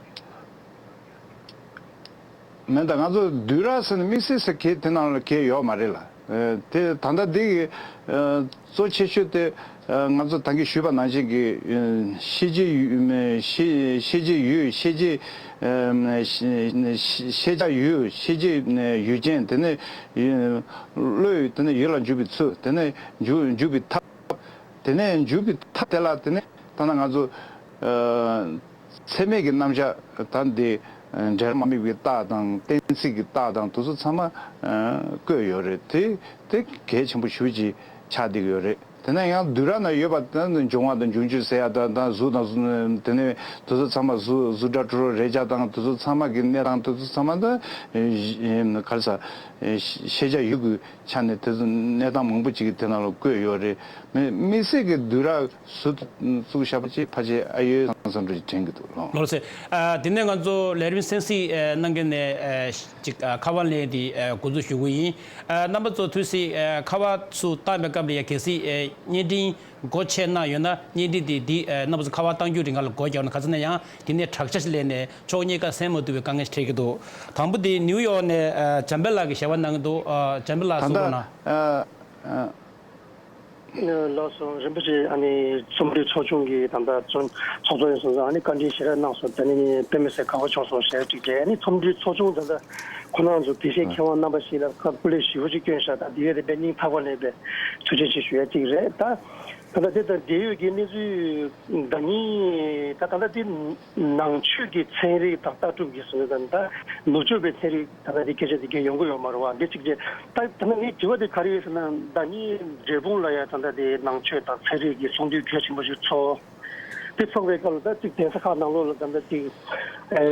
མེད་ད། ང་ཚོ་བསྡུས་གྲྭ་ཟེར་ནས་དམིགས་བསལ་ཟེར་གྱི་དེ་ནང་ལ་གང་ཡང་ཡོད་མ་རེད་ལགས། ཨ་དེ་ད་ལྟ་འདི་གི་ཨ་གཙོ་ཆེ་ཤོས་དེ་ཨ་ང་ཚོ་ད་གིན་ཞུས་པ་ནང་བཞིན་གྱི་ཨ་ཤེས་བྱའི་ཡུལ། ཤེས་ཤེས་བྱའི་ཡུལ། ཤེས་བྱའི་ཨ་ཤེས་བྱ་ཡུལ། ཤེས་བྱའི་ཡུལ་ཅན། དེ་ནས་བློས། དེ་ནས་ཡུལ་ལ་འཇུག་པའི་ཚུལ། དེ་ནས་འཇུག་འཇུག་པའི་ཐབས། དེ་ནས་འཇུག་པའི་ཐབས་དེ་ལ། དེ་ནས་ད་ལྟ་ང་ཚོ་ཨ་ ཚད་མེད་ཀྱི་རྣམ་གཞག་ད་འདི་འབྲེལ་མ་དམིགས་པའི་རྟགས་དང་གཏན་ཚིགས་ཀྱི་རྟགས་དང་དེ་ཚོ་ཚང་མ་བཀོད་ཡོད་རེད། དེ་དེ་གལ་ཆེན་པོ་ཞེ་པོ་ཅིག་ཆགས་བསྡད་ཀྱི་ཡོད་རེད། དེ་ན་ཡང་བསྡུས་གྲྭ་ན་ཡོད་པ་ད་འབྱུང་བ་དང་འབྱུང་ཆུ་ཟེར་ཡ་ད་ད་གཟུགས་དང་གཟུགས་དེ་ནས་དེ་ཚོ་ཚང་མ་གཟུགས་གཟུགས་སྒྲ་དྲི་རོ་རེག་བྱ་དང་དེ་ཚོ་ཚང་མ་གི་གནས་སྟངས་དེ་ཚོ་ཚང་མ་ད་ག་རེ་ཟ་ཤེས་བྱ་ཡོད་དགུའི་ཆ་ནས་དེ་ཚོ་གནས་སྟངས་མང་པོ་ཅིག་གི་དེ་ནང་ལ་བཀོད་ཡོད་རེད། མི་དམིགས་བསལ་གྱི་བསྡུས་གྲྭ་ཟུར་དུ་བཙུགས་བཞག་པ་ཅིག་ཕལ་ཆེར་ཨ་ཡོད་བསམ་བསམ་འདྲ་ཅིག་དྲན་གྱི་འདུག་ལགས། ལགས་སེ། ཨ། དེ་ནས་ང་ཚོ་ལས་རིམ་གསན་གཟིགས་ཨ་གནང་མཁན་ནས་ཨ་ཅིག་ཨ་ཁ་པར་ལེན་དེ་ཨ་འགོ་འཛུགས་ཞུ་གི་ཡིན། ཨ་རྣམ་པ་ཚོ་ཐུགས་སྲས་ཨ་ཁ་པར་ཚུར་བཏང་བའི་སྐབས་ལ་ཡ་གལ་སྲིད་ཨ་བརྙན་འཕྲིན་སྒོ་ཕྱེ་གནང་ཡོད་ན་བརྙན་འཕྲིན་དེ་འདི་ཨ་རྣམ་པ་ཚོ་ཁ་པར་བཏང་རྒྱུའི་རིང་ལ་སྒོ་རྒྱག་ན་ག་ཚོད་ན་ཡང་དེ་ནས་དྲག་ཆ་ཞིག་སླེབས་ནས་ཕྱོགས་གཉིས་ཀ་གསན་མ་ཐུབ་པའི་དཀའ་ངལ་ཞིག་འཕྲད་ཀྱི་འདུག་དང་པོ་དེ་ནིའུ་ཡོག་ནས་ཨ་འཇམ་དཔལ་ལགས་ཀྱིས་ཞལ་པར་གནང་གི་འདུག་ཨ་འཇམ་དཔལ་ལགས་ད་གསུང་རོགས་གནང་། ལགས་སོ། རིན་པོ་ཆེ། ཨ་ནི་རྩོམ་སྒྲིག་ཚོགས་ཆུང་གི་ད་ལྟ་ཚོགས་ཚོགས་གཙོ་ཡིན་སོང་ཙང་། ཨ་ནི་བཀའ་འདྲི་ཞེ་དྲག་གནང་སོང་། ད་ནི་དཔེ་མི་སྲིད་དགའ་པོ་བྱུང་སོང་ཞེས་གཅིག་རེད། ཨ་ནི་རྩོམ་སྒྲིག་ཚོགས་ཆུང་ད་ལྟ་ཁོ་རང་ཚོ་དགེ་བཤེས་མཁས་དབང་རྣམ་པ་ཞིག་ལ་བཀའ་བཀའ་ལན་ཞུ་བ་ཅིག་བསྐྱོན་ཤག་ད་དེ་བས་དེ་དཔེ་སྙིང་ཐག་པ་ནས་དཔེ་ཐུགས་རྗེ་ཆེ་ཞུ་ཡ་གཅིག་རེད། ད་ད་ལྟ་དེ་དང་འབྲེལ་ཡོད་ཀྱི་གནས་ཚུལ་ཟླ་ཉིན་ད་ད་ལྟ་དེ། ནང་ཆོས་ཀྱི་ཚན་རིག་དང་ལྟ་གྲུབ་ཀྱི་ཟེར་ན་ད་ནུབ་ཕྱོགས་པའི་ཚན་རིག་ད་ལྟ་དེ་སྐད་ཆ་དེ་གས་ཡོང་གི་ཡོད་མ་རེད་བ། འདི་གཅིག་རེད། ད་ད་ནི་ངའི་དྲི་བ་དེ་ག་རེ་ཡོད་ཟེར་ན། ཟླ་ཉིན་འབྲས་སྤུངས་ལ་ཡང་ད་ལྟ་དེ་ནང་ཆོས་དང་ཚན་རིག་གི་ཚོགས་འདུ་གལ་ཆེན་པོ་ཞིག་ཚོགས། དེ་ཚོགས་པའི་སྐབས་ལ་ད་གཅིག་གདན་ས་ཁག་ནང་ལོགས་ལ་ད་ལྟ་གཅིག་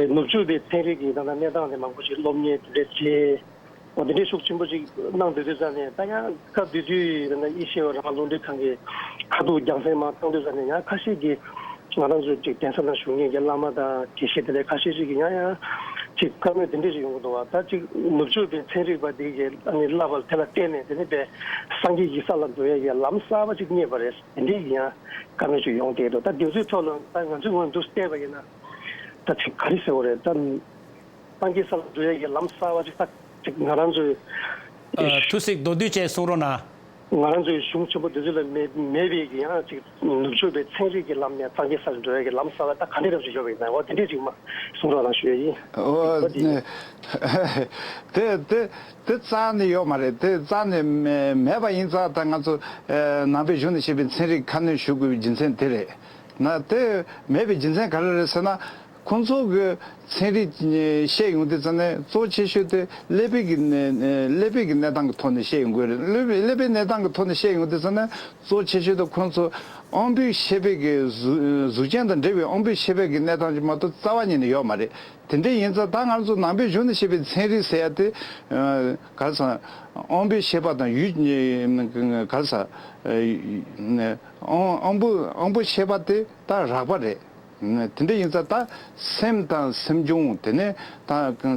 ནུབ་ཕྱོགས་པའི་ཚན་རིག་གི་ད་ལྟ་གནས་སྟངས་དེ་མང་པོ་ཞིག་སློབ་གཉེར་དེ་འདྲ་བྱས། འོ་དེ་འདྲའི་ཤུགས་ཆེན་པོ་ཞིག་གནང་སྡོད་དུས་ཙང་ནས། ད་ཡང་སྐབས་དེ་དུས་ད་ལྟ་ཡེ་ཤེས་པ་རང་དབང་རླུང་འཕྲིན་ཁང་གི་ཁ་ཐུག་རྒྱང་སྲིང་མར་བཏང་དུས་ཙང་ནས། ཡང་ཁ་ཤས་ཀྱིས་ང་རང་ཚོའི་ཅིག་གདན་ས་ནང་བཞུགས་མཁན་གྱི་བླ་མ་དང་དགེ་བཤེས་དེ་འདྲ་ཁ་ཤས་ཤིག་གིས་ཡང་ཡང་ཅིག་བཀའ་མོལ་དེ་འདྲ་ཞིག་ཡོང་གི་འདུག་བ། ད་ཅིག་ནུབ་ཕྱོགས་པའི་ཚན་རིག་པ་དེ་གིས་ཨ་ནི་བསླབ་པ་དེ་ལ་བརྟེན་ནས་དེ་ནས་པའི་སངས་རྒྱས་ཀྱི་ས་ལ་འགྲོ་ཡས་ཀྱི་ལམ་གསར་པ་ཅིག་རྙེད་པ་རེད། དེ་འདྲའི་ཡང་བཀའ་མོལ་ཅིག་ཡོང་བསྡད་འདུག་ད་དེ་ཚོའི་ཐོག་ལ་ད་ང་ཚོས་ངོས་འཛུགས་བལྟས་པ་ཡིན་ན། ད་ཅིག་ག་རེ་ཟེར་བ་རེད། ད། སངས་རྒྱས་ས་ལ་འགྲོ་ཡས་ཀྱི་ལམ་གསར་བ་ཅིག་ད་ཅིག་ང་རང་ཚོའི་ཨ། ཐུགས་སྲས་མདོར་བསྡུས་བྱས་གསུང་རོགས་གནང་། ང་རང་ཚོའི་གཞུང་ཆེན་པོ་འདི་ཚོ་ལ་མེད་མེད་པའི་གི་ཡང་ཅིག་ནུབ་ཕྱོགས་པའི་ཚན་རིག་གི་ལམ་ནས་སངས་རྒྱས་ས་ལ་འགྲོ་ཡས་ཀྱི་ལམ་གསར་བ་ད་ག་འདྲ་རབ་ཅིག་ཡོད་པ་ཡིན་ན། འོ་དེ་འདྲས་ཅིག་མ་གསུང་རོགས་གནང་ཞུ་ཡས་ཡིན། འོ་འོ་དེ་དེ་དེ་དེ་རྩ་ནས་ཡོད་མ་རེད། དེ་རྩ་ནས་མེད་མེད་པ་ཡིན་ཙང་། ད་ང་ཚོ་ཨ་ནང་པའི་གཞུང་ནས་བཤད་པའི་ཚན་རིག་ཁ་སྣོན་ཞུ་དགོས་པའི་རྒྱུ་མཚན་དེ་རེད། ན་དེ་མེད་པའི་རྒྱུ་མཚན་ག་རེ་རེད་ཟེར་ན། ཁོང་ཚོ་གི་ཚན་རིག་བཤད་ཡོང་དུས་ཙམ་ནས་གཙོ་ཆེ་ཤོས་དེ་ཀླད་པའི་གི་ཀླད་པའི་གི་གནས་སྟངས་ཀྱི་ཐོག་ནས་བཤད་ཡོང་གི་རེད། ཀླད་པའི་ཀླད་པའི་གནས་སྟངས་ཀྱི་ཐོག་ནས་བཤད་ཡོང་དུས་ཙམ་ནས་གཙོ་ཆེ་ཤོས་དེ་ཁོང་ཚོ་དབང་པོའི་ཤེས་པའི་གི་གཟུགས་གཟུགས་ཅན་དང་འབྲེལ་བའི་དབང་པོའི་ཤེས་པའི་གི་གནས་སྟངས་ཀྱི་མ་གཏོགས་རྩ་བ་ཉིད་ནས་ཡོད་མ་རེད། དེ་འདྲ་ཡིན་ཙང་ད་ང་ཚོ་ནང་པའི་གཞུང་ནས་བཤད་པའི་ཚན་རིག་ཟེར་ཡ་དེ་ག་རེ་ཟེར་དབང་པོའི་ཤེས་པ་དང་ཡུལ་ག་རེ་ཟེར་དབང་དབང་པོ་དབང་པོའི་ཤེས་པ་དེ་ད་རགས་པ་རེད། དེ་འདྲ་ཡིན་ཙང་ད་སེམས་དང་སེམས་བྱུང་། དེ་ནས་ད་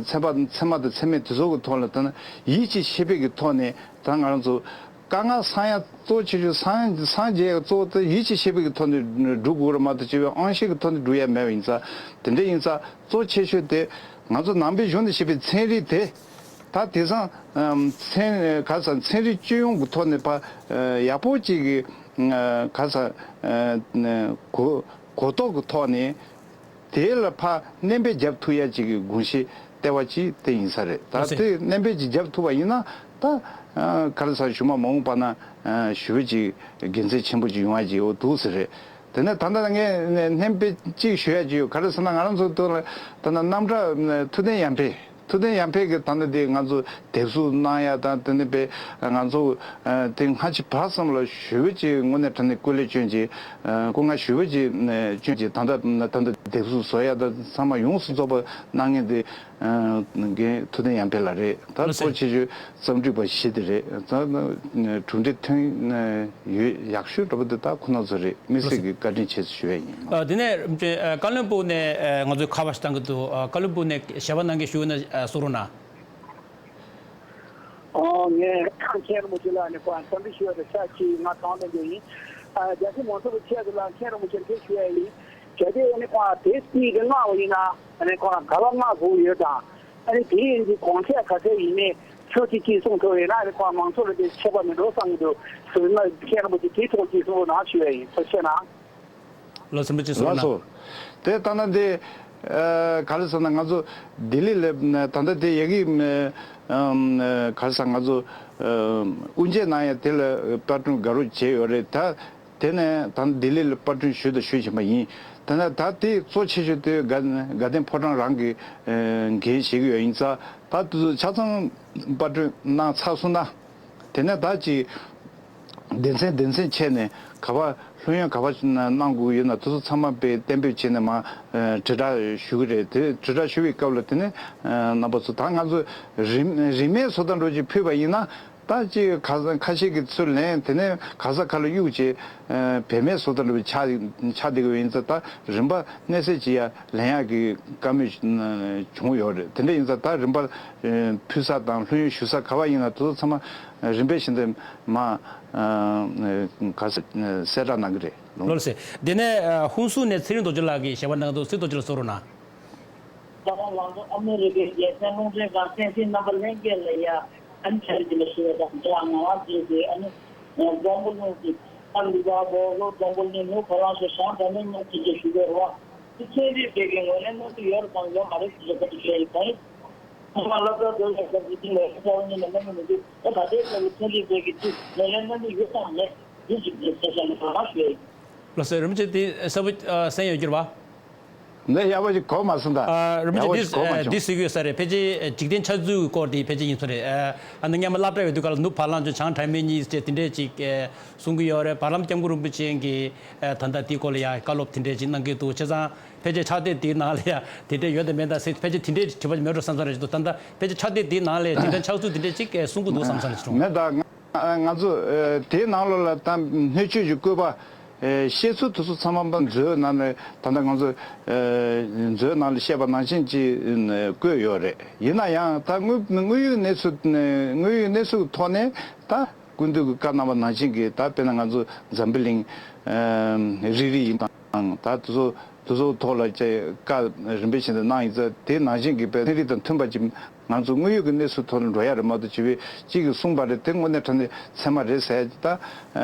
ཚད་མ་ཚད་མ་དང་ཚད་མེད་དེ་ཚོ་གི་ཐོག་ལ་ད་ཡིད་ཀྱི་ཤེས་པའི་གི་ཐོག་ནས་ད་ང་རང་ཚོ་དཀའ་ངལ་སེལ་ཡ་གཙོ་ཆེ་ཤོས་སངས་སངས་རྒྱས་གཙོ་བོ་དེ་ཡིད་ཀྱི་ཤེས་པའི་གི་ཐོག་ནས་སྒྲུབ་དགོས་རེད་མ་གཏོགས་ཅིག་དབང་ཤེས་ཀྱི་ཐོག་ནས་སྒྲུབ་ཡ་མེད་པ་ཡིན་ཙང་། དེ་འདྲ་ཡིན་ཙང་གཙོ་ཆེ་ཤོས་དེ་ང་ཚོ་ནང་པའི་གཞུང་ནས་བཤད་པའི་ཚན་རིག་དེ་ད་དེང་སང་ཚན་ག་ས་ཚན་རིག་སྤྱི་ཡོངས་ཀྱི་ཐོག་ནས་ཕར་ཡག་པོ་ཅིག་གི་ག་ས་གོ་གོ་རྟོགས་ཀྱི་ཐོག་ནས། དེ་ལ་ཕར་སྣོན་པ་རྒྱབ་ཐུབ་ཡ་ཅིག་གི་དགོངས་གཞི་ལྟེ་བ་ཅིག་དེ་ཡིན་ས་རེད། ད་ལགས་སེ། དེ་སྣོན་པ་ཅིག་རྒྱབ་ཐུབ་པ་ཡིན་ན་ད་ག་རེ་ཟེར་གཞུག་མ་མ་འོངས་པ་ན་ཞེ་པོ་ཅིག་དགེ་མཚན་ཆེན་པོ་ཅིག་ཡོང་ཡ་ཅིག་འོ་འདུག་ས་རེད། དེ་ནས་ད་ལྟ་ངས་སྣོན་པ་ཅིག་ཞུ་ཡ་ཅིག་ཡོད། ག་རེ་ཟེར་ན་ང་རང་ཚོ་ད་ལྟ་རྣམ་གྲྭ་ཐུབ་བསྟན་ཡར་འཕེལ། ཐུབ་བསྟན་ཡར་འཕེལ་གྱི་ད་ལྟ་དེ་ང་ཚོ་དེབ་གཟུགས་གནང་ཡ་དང་། དེ་ནས་པའི་ང་ཚོ་དེ་སྔ་ཕྱི་བར་གསུམ་ལ་ཞེ་པོ་ཅིག་དངོས་གནས་དྲང་གནས་སྐུ་ལས་བསྐྱོན་ཅིག་སྐུ་ངལ་ཞེ་པོ་ཅིག་བསྐྱོན་ཅིག་ད་ལྟ་ད་ལྟ་དེབ་གཟུགས་བཟོ་ཡ་དང་ཚང་མ་ཡོངས་སུ་རྫོགས་པ་གནང་མཁན་དེ་རྒན་ཐུབ་བསྟན་ཡར་འཕེལ་ལགས་རེད། ད་ལགས་སེ། གཙོ་ཆེ་ཤོས་རྩོམ་སྒྲིག་པ་བཞི་དེ་རེད། ད་གྲུབ་འབྲས་ཐོན་ཡོད་ཡག་ཤོས་འདྲ་པོ་དེ་ད་ཁོ་ན་ཚོ་རེད། དམིགས་བསལ་གྱི་བཀའ་དྲིན་ཆེ་ཞུ་ཡ་ཡིན། ཨ། དེ་ནས་ཨ་བཀའ་བློན་སྦུག་ནས་ཨ་ང་ཚོས་ཁ་པར་ཞིག་བཏང་གི་འདུག་ཨ། བཀའ་བློན་སྦུག་ནས་ཞལ་པར་གནང་མཁན་ཞུ་ན་ཨ་གསུང་རོགས་གནང་། ཨོ། ངས་མཁན་རིན་པོ་ཆེ་ལ་ནི་ཁོང་འཚམས་འདྲི་ཞུ་བ་དང་ཆབས་ཅིག་ང་དང་ལེན་རྒྱུ་ཡིན། ཨ། རྒྱལ་སྲས་མང་ཚོགས་ཀྱི་ཆེད་དུ་ལ་མཁན་རིན་པོ་ཆེར་དེ་ཞུ་ཡ་ཡིན། གལ་ཏེ་ནི་ཁོང་དེ་སྤྱི་གི་མངགས་པ་ཡིན་ན་ནི་ཁོང་ག་པར་མངགས་དགོས་ཡོད་དང་། ཨ་ནི་དེ་ཡིན་དུས་གོང་ཚད་ག་ཚད་ཡིན་མིན་ཕྱོགས་གཅིག་གིས་གསུངས་ཐུབ་ཡོད་ན་ནི་ཁོང་མང་ཚོགས་ལ་དེ་ཁྱད་པར་མི་འགྲོ་བསམ་གྱི་འདུག་ཟེར་ན་མཁན་རིན་པོ་ཆེ་དེའི་ཐོག་ཅིག་གསུང་རོགས་གནང་ཞུ་ཡ་ཡིན། ཐུགས་རྗེ་ཆེ་གནང་། ལགས་སོ། རིན་པོ་ཆེ་གསུང་རོགས་གནང་། ལགས་སོ། དེ་ལྟ་ན་དེ་ཨ་ག་རེ་ཟེར་ན་ང་ཚོ་ལྡི་ལི་ལ་ད་ལྟ་དེ་ཡ་གི་ཨམ་ག་རེ་ཟེར་ང་ཚོ་ཨ་དབུ་འབྱེད་གནང་ཡ་དེ་ལ་པར་སྐྲུན་དགའ་རབ་བྱས་ཡོད་རེད། ད་ དེ་ནས་ད་ལྡི་ལི་ལ་པར་སྐྲུན་ཞུས་དང་ཞུ་བཞིན་པ་ཡིན། དེ་ནས་ད་དེ་གཙོ་ཆེ་ཤོས་དེ་དགའ་དགའ་ལྡན་ཕོ་བྲང་རང་གི་འགན་བཞེས་ཀྱི་ཡོད་ཡིན་ཙང་། ད་དུས་ཚོད་ཆ་ཚང་པར་སྐྲུན་གནང་ཚར་སོང་ན། དེ་ནས་ད་ཅིག་སྡེ་ཚན་སྡེ་ཚན་ཕྱེ་ནས་ག་པར་ལྷོད་ཡངས་ག་པར་གནང་དགོས་ཡོད་ན་དེ་ཚོ་ཚང་མ་དཔེ་གཏན་འབེབས་བྱས་ནས་མར་དྲིལ་བསྒྲགས་ཞུ་གི་རེད། དེ་དྲིལ་བསྒྲགས་ཞུ་བའི་སྐབས་ལ་དེ་ནས་རྣམ་པ་ཚོ་ད་ང་ཚོ་རིན་རིན་མེད་བཟོ་ལྟ་འདྲ་ཅིག་ཕུལ་བ་ཡིན་ན། ད་ཅིག་ག་ས་ཁ་ཤས་ཀྱིས་ཚུར་ལེན། དེ་ནས་ག་ས་ག་ལ་གཡུག་བྱས། བེད་མེད་བཟོ་ལྟ་འདྲ་ཆགས་ཆགས་བསྡད་ཀྱི་ཡོད་ཡིན་ཙང་། ད་རིན་པ་གནས་ཚད་ཅིག་ཡ་ལེན་ཡག་གི་བཀའ་མོལ་བྱུང་ཡོད་རེད། དེ་འདྲ་ཡིན་ཙང་ད་རིན་པ་ཕུལ་ས་དང་ལྷོད་ཡངས་ཞུ་ས་ག་པར་ཡིན་ན་དེ་ཚོ་ཚང་མ་རིམ་པས་བཞིན་དུ་མར་ག་ས་གསལ་བསྒྲགས་གནང་གི་རེད། ལགས་སོ། དེ་ནས་ཧུན་སུར་ནས་ཚེ་རིང་རྡོ་རྗེ་ལགས་ཀྱིས་ཞལ་པར་གནང་འདུག་ཚེ་རིང་རྡོ་རྗེ་ལགས་གསུང་རོགས་གནང་། ད་རང་ལང་ཚོ་ཨ་མེ་རི་ཁའི་རྒྱལ་མཚན་རླུང་འཕྲིན་ཁང་གསན་གཟིགས་རྣམ་པ་ལྷན་རྒྱས་ལ་ཡ་ཨ་ནི་ཆ་རེ་དེ་ལ་ཞུ་བ་དང་། ད་ང་རང་བཅས་ཀྱི་ཨ་ནི་འཛམ་བུ་གླིང་གི་ཨ་ནི་ལུ་བ་བོ་ལོ་འཛམ་བུ་གླིང་ནུབ་བ་ལང་སོ་ཞང་དང་ནི་ཉག་ཅིག་ཅིག་ཞུ་གི་རེད་བ། དེ་ཚན་རིག་པས་ཀྱི་ངོས་ནས་གནོད་འཚེ་ཡོད་རེད་དང་ཡོད་མ་རེད་ཅེས་བཀའ་འདྲི་ཞུ་ཡ་ཡིན། ད་ཡིན་ཚང་མ་སློབ་གྲྭ་འགྲོ་བའི་སྐབས་ཀྱི་དེ་ལས་ཁ་བ་ཉིན་ནས་གནང་གི་མི་འདུག་ཨ་ད་ལྟའི་སྐབས་ཀྱི་ཚན་རིག་པས་ཀྱི་དེ་ངོས་ནས་གནོད་འཚེ་ཡོད་དམ་མེད་འདི་ཅིག་གི་ས་ཆ་ནས་གང་ཞུ་ཡ་ཡིན། ལགས་སོ། རིན་པོ་ཆེ་དེ་གསལ་པོ་གསན་ཡོད་ཀྱི་རེད་བ། འདི་ཡག་པོ་ཞིག་གོ་མ་སོང་ད། ཨ། རིན་པོ་ཆེ། ཡག་པོ་ཞིག་གོ་མ་བྱུང་། འདི་ཟེར་གྱི་ཡོད་ས་རེད། ཕལ་ཆེར་འཇིག་རྟེན་ཆགས་ཚུལ་གྱི་སྐོར་དེ་ཕལ་ཆེར་ཡིན་ས་རེད། ཨ་ནི་སྔོན་མ་སློབ་གྲྭ་ཡོད་དུས་སྐབས་ལ་ནུབ་བ་ལང་སོ་ཞང་དྲང་མེད་གཉིས་ཟེར་དེ་འདྲས་ཅིག་གསུང་གི་ཡོད་རེད། བར་ལམ་སྐྱབས་མགོན་རིན་པོ་ཆེ་གིས་ད་ལྟ་དེའི་སྐོར་ལ་ཡང་བཀའ་སློབ་དེ་འདྲས་ཅིག་གནང་གི་འདུག་བྱས་ཙང་ཕལ་ཆེར་ཕྱག་དེབ་དེའི་ནང་ལ་ཡང་དེ་འདྲས་ཡོད་དམ་མེད་དམ་ཟེར་ཕལ་ཆེར་དེ་འདྲས་དྲི་བ་མེད་འགྲོ་བསམ་བསམ་རེད་ཅིག་འདུག་ད་ལྟ་ཕལ་ཆེར་ཕྱག་དེབ་དེའི་ནང་ལ་ཡང་འཇིག་རྟེན་ཆགས་ཚུལ་དེ་འདྲས་ཅིག་གསུང་གི་འདུག་བསམ་བསམ་རེད་ཅིག་འདུག་མེད་ད། ང་ཚོ་དེའི་ནང་ལོགས་ལ་ད་སྣོད་བཅུད་ཀྱི་བཀོད་པ། ཨེ། བཤད་ཚུལ་དེ་ཚོ་ཚང་མ་མཛོད་ནང་ནས་ད་ལྟ་ང་ཚོ་ཨེ་མཛོད་ནང་ལ་བཤད་པ་ནང་བཞིན་ཅིག་བཀོད་ཡོད་རེད། ཡིན་ན་ཡང་ད་དངོས་དངོས་ཡོད་གནས་ཚུལ་དངོས་ཡོད་གནས་ཚུལ་གྱི་ཐོག་ནས་ད་སྐུ་མདུན་གྱིས་བཀའ་གནང་བ་ནང་བཞིན་གྱི། ད་དཔེར་ན་ང་ཚོ་འཛམ་བུ་གླིང་ཨེ་རིལ་རིལ་ཡིན་དང་། ད་དེ་ཚོ་དེ་ཚོའི་ཐོག་ལ་ཅིག་བཀའ་རིམ་པས་བཞིན་དུ་གནང་ཡིན་ཙང་། དེ་ནང་བཞིན་གྱི་དཔེ་ཚན་རིག་དང་མཐུན་པ་ཅིག་ང་ཚོ་དངོས་ཡོད་ཀྱི་གནས་ཚུལ་ཐོག་ནས་འགྲོ་ཡ་རེད་མ་གཏོགས། བྱས་པས་གཅིག་གིས་གསུངས་པ་རེད། དེ་དངོས་གནས་དྲང་གནས་ཚད་མ་རེད་ཟེར་ཡ་ཅིག་ད་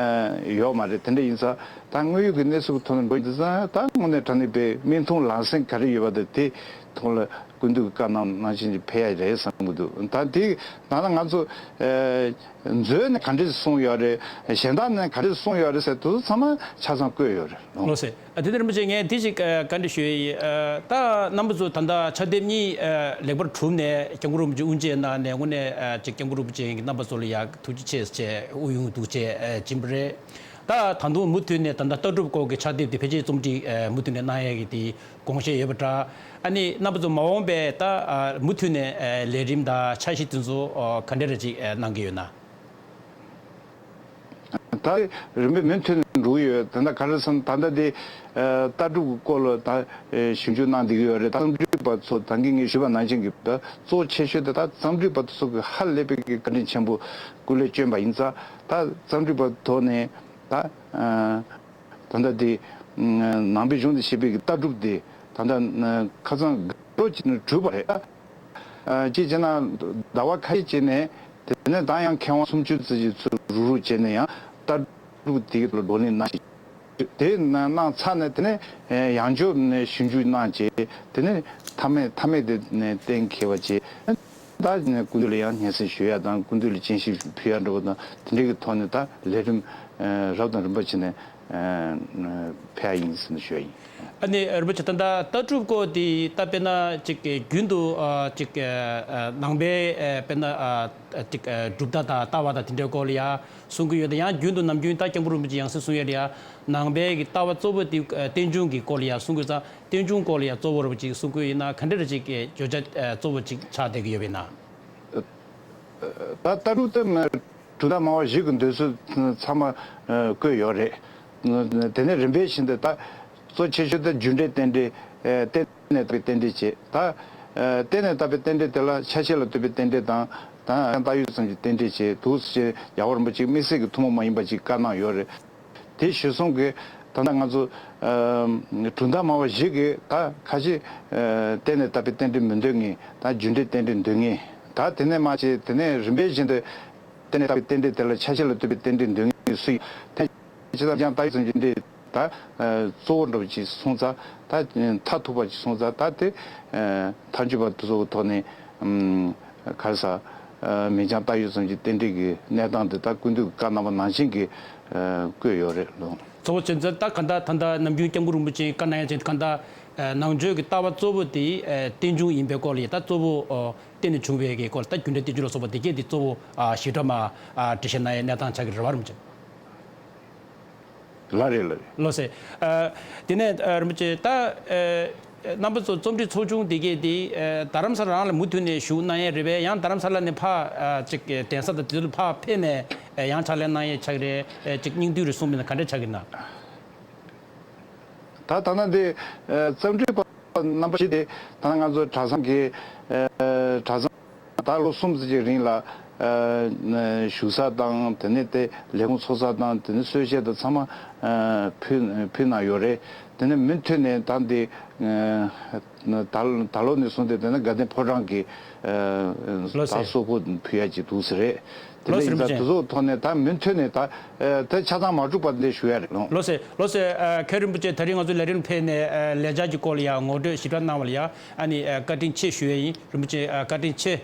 ཡོད་མ་རེད། དེ་འདྲ་ཡིན་ཙང་ད་དངོས་ཡོད་ཀྱི་གནས་ཚུལ་ཐོག་ནས་འགྲོ་ཡིན་ཙང་། ད་དངོས་གནས་དྲང་གནས་དཔེ་སྨན་ཐུང་ལམ་སེང་ག་རེ་ཡོད་པ་དེ་དེ་ཐོག་ལ་སྐུ་མདུན་གྱིས་བཀའ་གནང་ནང་བཞིན་ཅིག་ཕེབས་ཡ་རེད་བསམ་གྱི་འདུག་ད་དེ་ནང་ལ་ང་ཚོ་ཨེ་མཛོད་ནས་ག་འདྲས་གསུངས་ཡོད་རེད། གཞན་དག་ནས་ག་འདྲས་གསུངས་ཡོད་རེད་ཟེར་དེ་ཚོ་ཚང་མ་ཆ་ཚང་བཀོད་ཡོད་རེད། ལགས་སོ། ཨ། དེ་ནས་རིན་པོ་ཆེ་ངས་འདི་ཞིག་ཨ་བཀའ་འདྲི་ཞུ་ཡ་ཡིན། ཨ། ད་རྣམ་པ་ཚོ་ད་ལྟ་ཕྱག་དེབ་གཉིས་ཨ་ལེགས་པར་གྲུབ་ནས་སྐྱབས་མགོན་རིན་པོ་ཆེ་དབུ་འབྱེད་གནང་ནས་དངོས་གནས་ཨ་ཅིག་སྐྱབས་མགོན་རིན་པོ་ཆེ་གི་རྣམ་པ་ཚོ་ལ་ཡ་ཐུགས་རྗེ་ཆེ་ཟེར་དབུ་ཡོང་འདུག་ཅེས་ཨ་བྱིན་པ་རེད། ད་ད་དུང་མུ་མཐུད་ནས་ད་ལྟ་ལྟ་གྲུབ་སྐོར་གྱི་ཕྱག་དེབ་དེ་ཕལ་ཆེར་རྩོམ་སྒྲིག་ཨ་མུ་མཐུད་ནས་གནང་ཡ་གི་དེ་དགོངས་བཞེས་ཡོད་པ་འདྲ། ཨ་ནི་རྣམ་པ་ཚོ་མ་འོངས་པའི་ད་ཨ་མུ་མཐུད་ནས་ཨ་ལས་རིམ་དང་འཆར་གཞི་དེ་ཚོ་ཨ་ག་འདྲ་རེ་ཅིག་ཨ་གནང་གི་ཡོད་ན། ད་རིམ་པས་མུ་མཐུད་ནས་འགྲོ་གི་ཡོད། ད་ལྟ་ག་རེ་ཟེར་ན། ད་ལྟ་དེ་ཨ་ལྟ་གྲུབ་ཀྱི་སྐོར་ལ་ད་ཨ་ཞིབ་འཇུག་གནང་བསྡད་ཀྱི་ཡོད་རེད། ད་རྩོམ་སྒྲིག་པ་ཚོ་ད་གིན་ངས་ཞུས་པ་ནང་བཞིན་གྱི་ད་གཙོ་ཆེ་ཤོས་དེ་ད་རྩོམ་སྒྲིག་པ་ཚོ་གི་ཧ་ལས་པའི་གི་བཀའ་དྲིན་ཆེན་པོ་སྐུ་ལས་བསྐྱོན་པ་ཡིན་ཙང་། ད་རྩོམ་སྒྲིག་པ་ཐོག་ནས་ད་ཨ་ད་ལྟ་དེ་ནང་པའི་གཞུང་དང་བཅས་པའི་གི་ལྟ་གྲུབ་དེ་ད་ལྟ་ཁ་སང་དགའ་སྤྲོ་ཅིག་གྲུབ་པ་རེད། ཨ། གཅིག་བྱས་ན་ཟླ་བ་ཁ་ཤས་བྱས་ནས། དེ་ནས་ད་ཡང་མཁས་དབང་སུམ་ཅུ་ཙམ་ཞིག་ཚུར་རུག་རུག་བྱས་ནས་ཡང་ལྟ་གྲུབ་དེ་གི་ཐོག་ལ་བགྲོ་གླེང་གནང་ཞིག་དེ་གནང་ཚར་ནས། དེ་ནས་ཡང་བསྐྱར་ནས་ཞིབ་འཇུག་གནང་བྱས། དེ་ནས་མཐའ་མའི་མཐའ་མའི་དེ་ནས་གཏན་འཁེལ་བ་བྱས། ད་སྐུ་མདུན་ལ་ཡང་སྙན་སེང་ཞུ་ཡ་དང་། སྐུ་མདུན་ལ་སྤྱན་ཞུ་ཕུལ་ཡ་འདྲ་བོ་དང་། དེ་འདྲའི་གི་ཐོག་ནས་ད་ལས་རིམ་རབ་དང་རིམ་པ་བྱས་ནས་ཕེབས་ཡ་ཡིན་ཟེར་ནས་ཞུ་ཡ་ཡིན། ཨ་ནི་རིན་པོ་ཆེ། ད་ལྟ་ལྟ་གྲུབ་སྐོར་དེ་ད་དཔེར་ན་ཅིག་རྒྱུན་དུ་ཨ་ཅིག་ཨ་ནང་པའི་ཨ་དཔེར་ན་ཨ་ཅིག་ཨ་གྲུབ་མཐའ་དང་ལྟ་བ་དང་དེ་འདྲའི་སྐོར་ལ་ཡ་གསུང་གི་ཡོད་དེ། ཡང་རྒྱུན་དུ་ནམ་རྒྱུན་ད་སྐྱབས་མགོན་རིན་པོ་ཆེ་ཡང་སེ་གསུང་ཡ་དེ་ཡ་ནང་པའི་གི་ལྟ་བ་གཙོ་བོ་དེ་ཨ་རྟེན་འབྱུང་གི་སྐོར་ལ་ཡ་གསུང་གི་ཡོད་ཙང་། རྟེན་འབྱུང་སྐོར་ལ་ཡ་གཙོ་བོ་རིན་པོ་ཆེ་གསུང་གི་ཡོད་ན་ག་འདྲ་རེ་ཅིག་བརྗོད་བྱ་ཨ་གཙོ་བོ་ཅིག་ཆགས་བསྡད་ཀྱི་ཡོད་པ་ཡིན་ན། ད་ལྟ་གྲུབ་མཐའ་མ་གྲུབ་མཐའ་སྨྲ་བ་བཞི་གི་འདོད་ཚུལ་ཚང་མ་ཨ་བཀོད་ཡོད་རེད། དེ་ནས་རིམ་པས་བཞིན་དུ་ད་གཙོ་ཆེ་ཤོས་དེ་རྒྱུ་འབྲས་རྟེན་འབྲེལ། ཨ། རྟེན་ནས་བཏགས་པའི་རྟེན་འབྲེལ་བྱས། ད་ཨ་རྟེན་ནས་བཏགས་པའི་རྟེན་འབྲེལ་དེ་ལ་ཆ་ཤས་ལ་ལྟོས་པའི་རྟེན་འབྲེལ་དང་། ད་ཡང་བཏགས་ཡོད་ཙམ་གྱི་རྟེན་འབྲེལ་བྱས་འདུག་ཟེར། རྒྱལ་བ་རིན་པོ་ཆེས་དམིགས་བསལ་གྱི་ཐུན་མོང་མ་ཡིན་པ་ཅིག་བཀའ་གནང་ཡོད་རེད། དེ་གཞིར་བཟུང་གིས་ད་ལྟ་ང་ཚོ་ཨ་གྲུབ་མཐའ་སྨྲ་བ་བཞི་གིས་ད་ཁ་ཤས་ཨ་རྟེན་ནས་བཏགས་པའི་རྟེན་འབྲེལ་མི་འདོད་མཁན་དང་། རྒྱུ་འབྲས་རྟེན་འབྲེལ་འདོད་མཁན། ད་དེ་ནས་མར་བྱས། དེ་ནས་རིམ་པས་བཞིན་དུ་རྟེན་ནས་བཏགས་པའི་རྟེན་འབྲེལ་དེ་ལ་ཆ་ཤས་ལ་ལྟོས་པའི་རྟེན་འབྲེལ་འདོད་མཁན་སུ་ཡིན། དེ་ཕྱི་ལ་ཡང་བཏགས་ཡོད་ཙམ་གྱི་འབྲེལ་ད་ཨ་གཙོ་བོ་འདྲ་བོ་ཅིག་སོང་ཙང་། ད་མཐར་ཐུག་པ་ཅིག་སོང་ཙང་། ད་དེ་ཨ་མཐའ་མཇུག་པ་དེ་ཚོ་གི་ཐོག་ནས་ཨམ་ག་རེ་ཟ། ཨ་མིང་རྐྱང་བཏགས་ཡོད་ཙམ་གྱི་རྟེན་འབྲེལ་གྱི་གནས་སྟངས་དེ་ད་སྐུ་མདུན་གྱིས་བཀའ་གནང་བ་ནང་བཞིན་གྱི་ཨ་བཀོད་ཡོད་རེད་ལོ། གཙོ་བོ་བྱས་ཙང་ད་ག་འདྲ་ད་ལྟ་ནམ་རྒྱུན་སྐྱབས་མགོན་རིན་པོ་ཆེས་བཀའ་གནང་ཡ་ཅིག་ག་འདྲ་ནང་ཆོས་ཀྱི་ལྟ་བ་གཙོ་བོ་དེ་རྟེན་འབྱུང་ཡིན་པའི་སྐོར་ལ་ད་གཙོ་བོ་རྟེན་ནས་བྱུང་བའི་གི་སྐོར་ད་རྒྱུ་འབྲས་རྟེན་འབྱུང་ལ་སོགས་པ་དེ་གས་དེ་གཙོ་བོ་ཞིབ་ཕྲ་མ་འགྲེལ་བཤད་གནང་ཡའི་གནས་སྟངས་ཆགས་ཀྱི་རེད་བ། རིན་པོ་ཆེ། ལགས་རེད་ལགས་རེད། ལགས་སེ། དེ་ནས་རིན་པོ་ཆེ་ད། རྣམ་པ་ཚོ་རྩོམ་སྒྲིག་ཚོགས་ཆུང་དེ་གས་དེ་རྡ་རམ་ས་ལ་རང་ལ་མུ་མཐུད་ནས་བཞུགས་གནང་ཡས་རེད་པས། ཡང་རྡ་རམ་ས་ལ་ནས་ཕར་ཅིག་གདན་ས་དང་དེ་ཚོ་ལ་ཕར་ཕེབས་ནས་ཡང་ཕྱག་ལས་གནང་ཡས་ཆགས་རེད། ཅིག་སྙིང་བསྡུས་རེ་གསུངས་པ་ཡིན་ན་ག་འདྲ་ཆགས་ཀྱི་ན། ད་ད་ལྟ་འདི་རྩོམ་སྒྲིག་པ་རྣམ་པ་ཞིག་དེ་ད་ང་ཚོ་གྲྭ་ཚང་གི་གྲྭ་ཚང་ད་ལོ་གསུམ་ཙམ་ཅིག་རིང་ལ་བཞུགས་ས་དང་དེ་ནས་དེ་ལས་ཁུངས་ཚོགས་ས་དང་དེ་ནས་གསོལ་ཇ་དང་ཚང་མ་ཕུལ་ཕུལ་གནང་ཡོད་རེད། དེ་ནས་མུ་མཐུད་ནས་ད་འདི་ད་ད་ལོ་ནས་བཟུང་སྟེ་དེ་ནས་དགའ་ལྡན་ཕོ་བྲང་གི་ལགས་སེ། ད་སོག་པོ་ཕུལ་ཡ་ཅིག་འདུག་ཟེར་རེད། དེ་ལགས་ལས་སེ་ཡིན་རིན་པོ་ཙང་ཆེ། དེ་ཚོ་ཐོག་ནས་ད་མུ་མཐུད་ནས་ད་དེ་ཆ་ཚང་མ་འགྲུབ་པ་འདི་ཞུ་ཡ་རེད་ལོ། ལགས་སེ་ལགས་སེ། མཁན་རིན་པོ་ཆེ་ད་རིང་ང་ཚོ་ལས་རིམ་ཕེབས་ནས་ལས་འཆར་གྱི་སྐོར་ལ་ཡང་ངོ་སྤྲོད་ཞིབ་ཕྲ་གནང་བ་ལ་ཡང་ཨ་ནི་བཀའ་དྲིན་ཆེ་ཞུ་ཡ་ཡིན། རིན་པོ་ཆེ་བཀའ་དྲིན་ཆེ།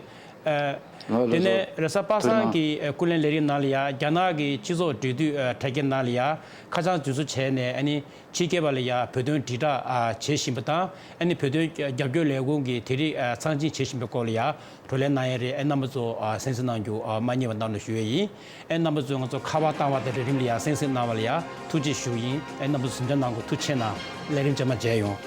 ལགས་དེ་ལགས་ནས་སོ། རེས་གཟའ་པ་སངས་ཀྱི་སྐུ་ལས་ལས་རིམ་ནང་ལ་ཡང་རྒྱ་ནག་གི་སྤྱི་ཚོགས་འབྲེལ་མཐུད་དྲ་རྒྱ་ནང་ལ་ཡང་ཁ་བྱང་འཛུལ་བཟོ་བྱས་ནས་ཨ་ནི་ཕྱི་རྒྱལ་བ་ལ་ཡང་བོད་དོན་དྲིལ་བསྒྲགས་བྱེད་བཞིན་པ་དང་ཨ་ནི་བོད་དོན་རྒྱབ་སྐྱོར་ལས་ཁུངས་ཀྱི་དེ་རིགས་མཚམས་སྦྱིན་བྱེད་བཞིན་པའི་སྐོར་ལ་ཡང་བགྲོ་གླེང་གནང་ཡས་རེད། ཨེ་རྣམ་པ་ཚོ་གསན་གཟིགས་གནང་རྒྱུ་མ་བསྙེལ་བ་གནང་རོགས་ཞུ་ཡས་ཡིན། ཨེ་རྣམ་པ་ཚོས་ང་ཚོ་ཁ་པར་བཏང་བ་དང་འབྲེལ་རིམ་ལ་ཡང་གསན་གཟིགས་གནང་བ་ལ་ཡང་ཐུགས་རྗེ་ཞུ་ཡིན། ཨེ་རྣམ་པ་ཚོ་གཟིམ་འཇག་གནང་དགོས། ཐུགས་རྗེ་གནང་། ལས་རིམ་རྗེས་མ་མཇལ་ཡོང་།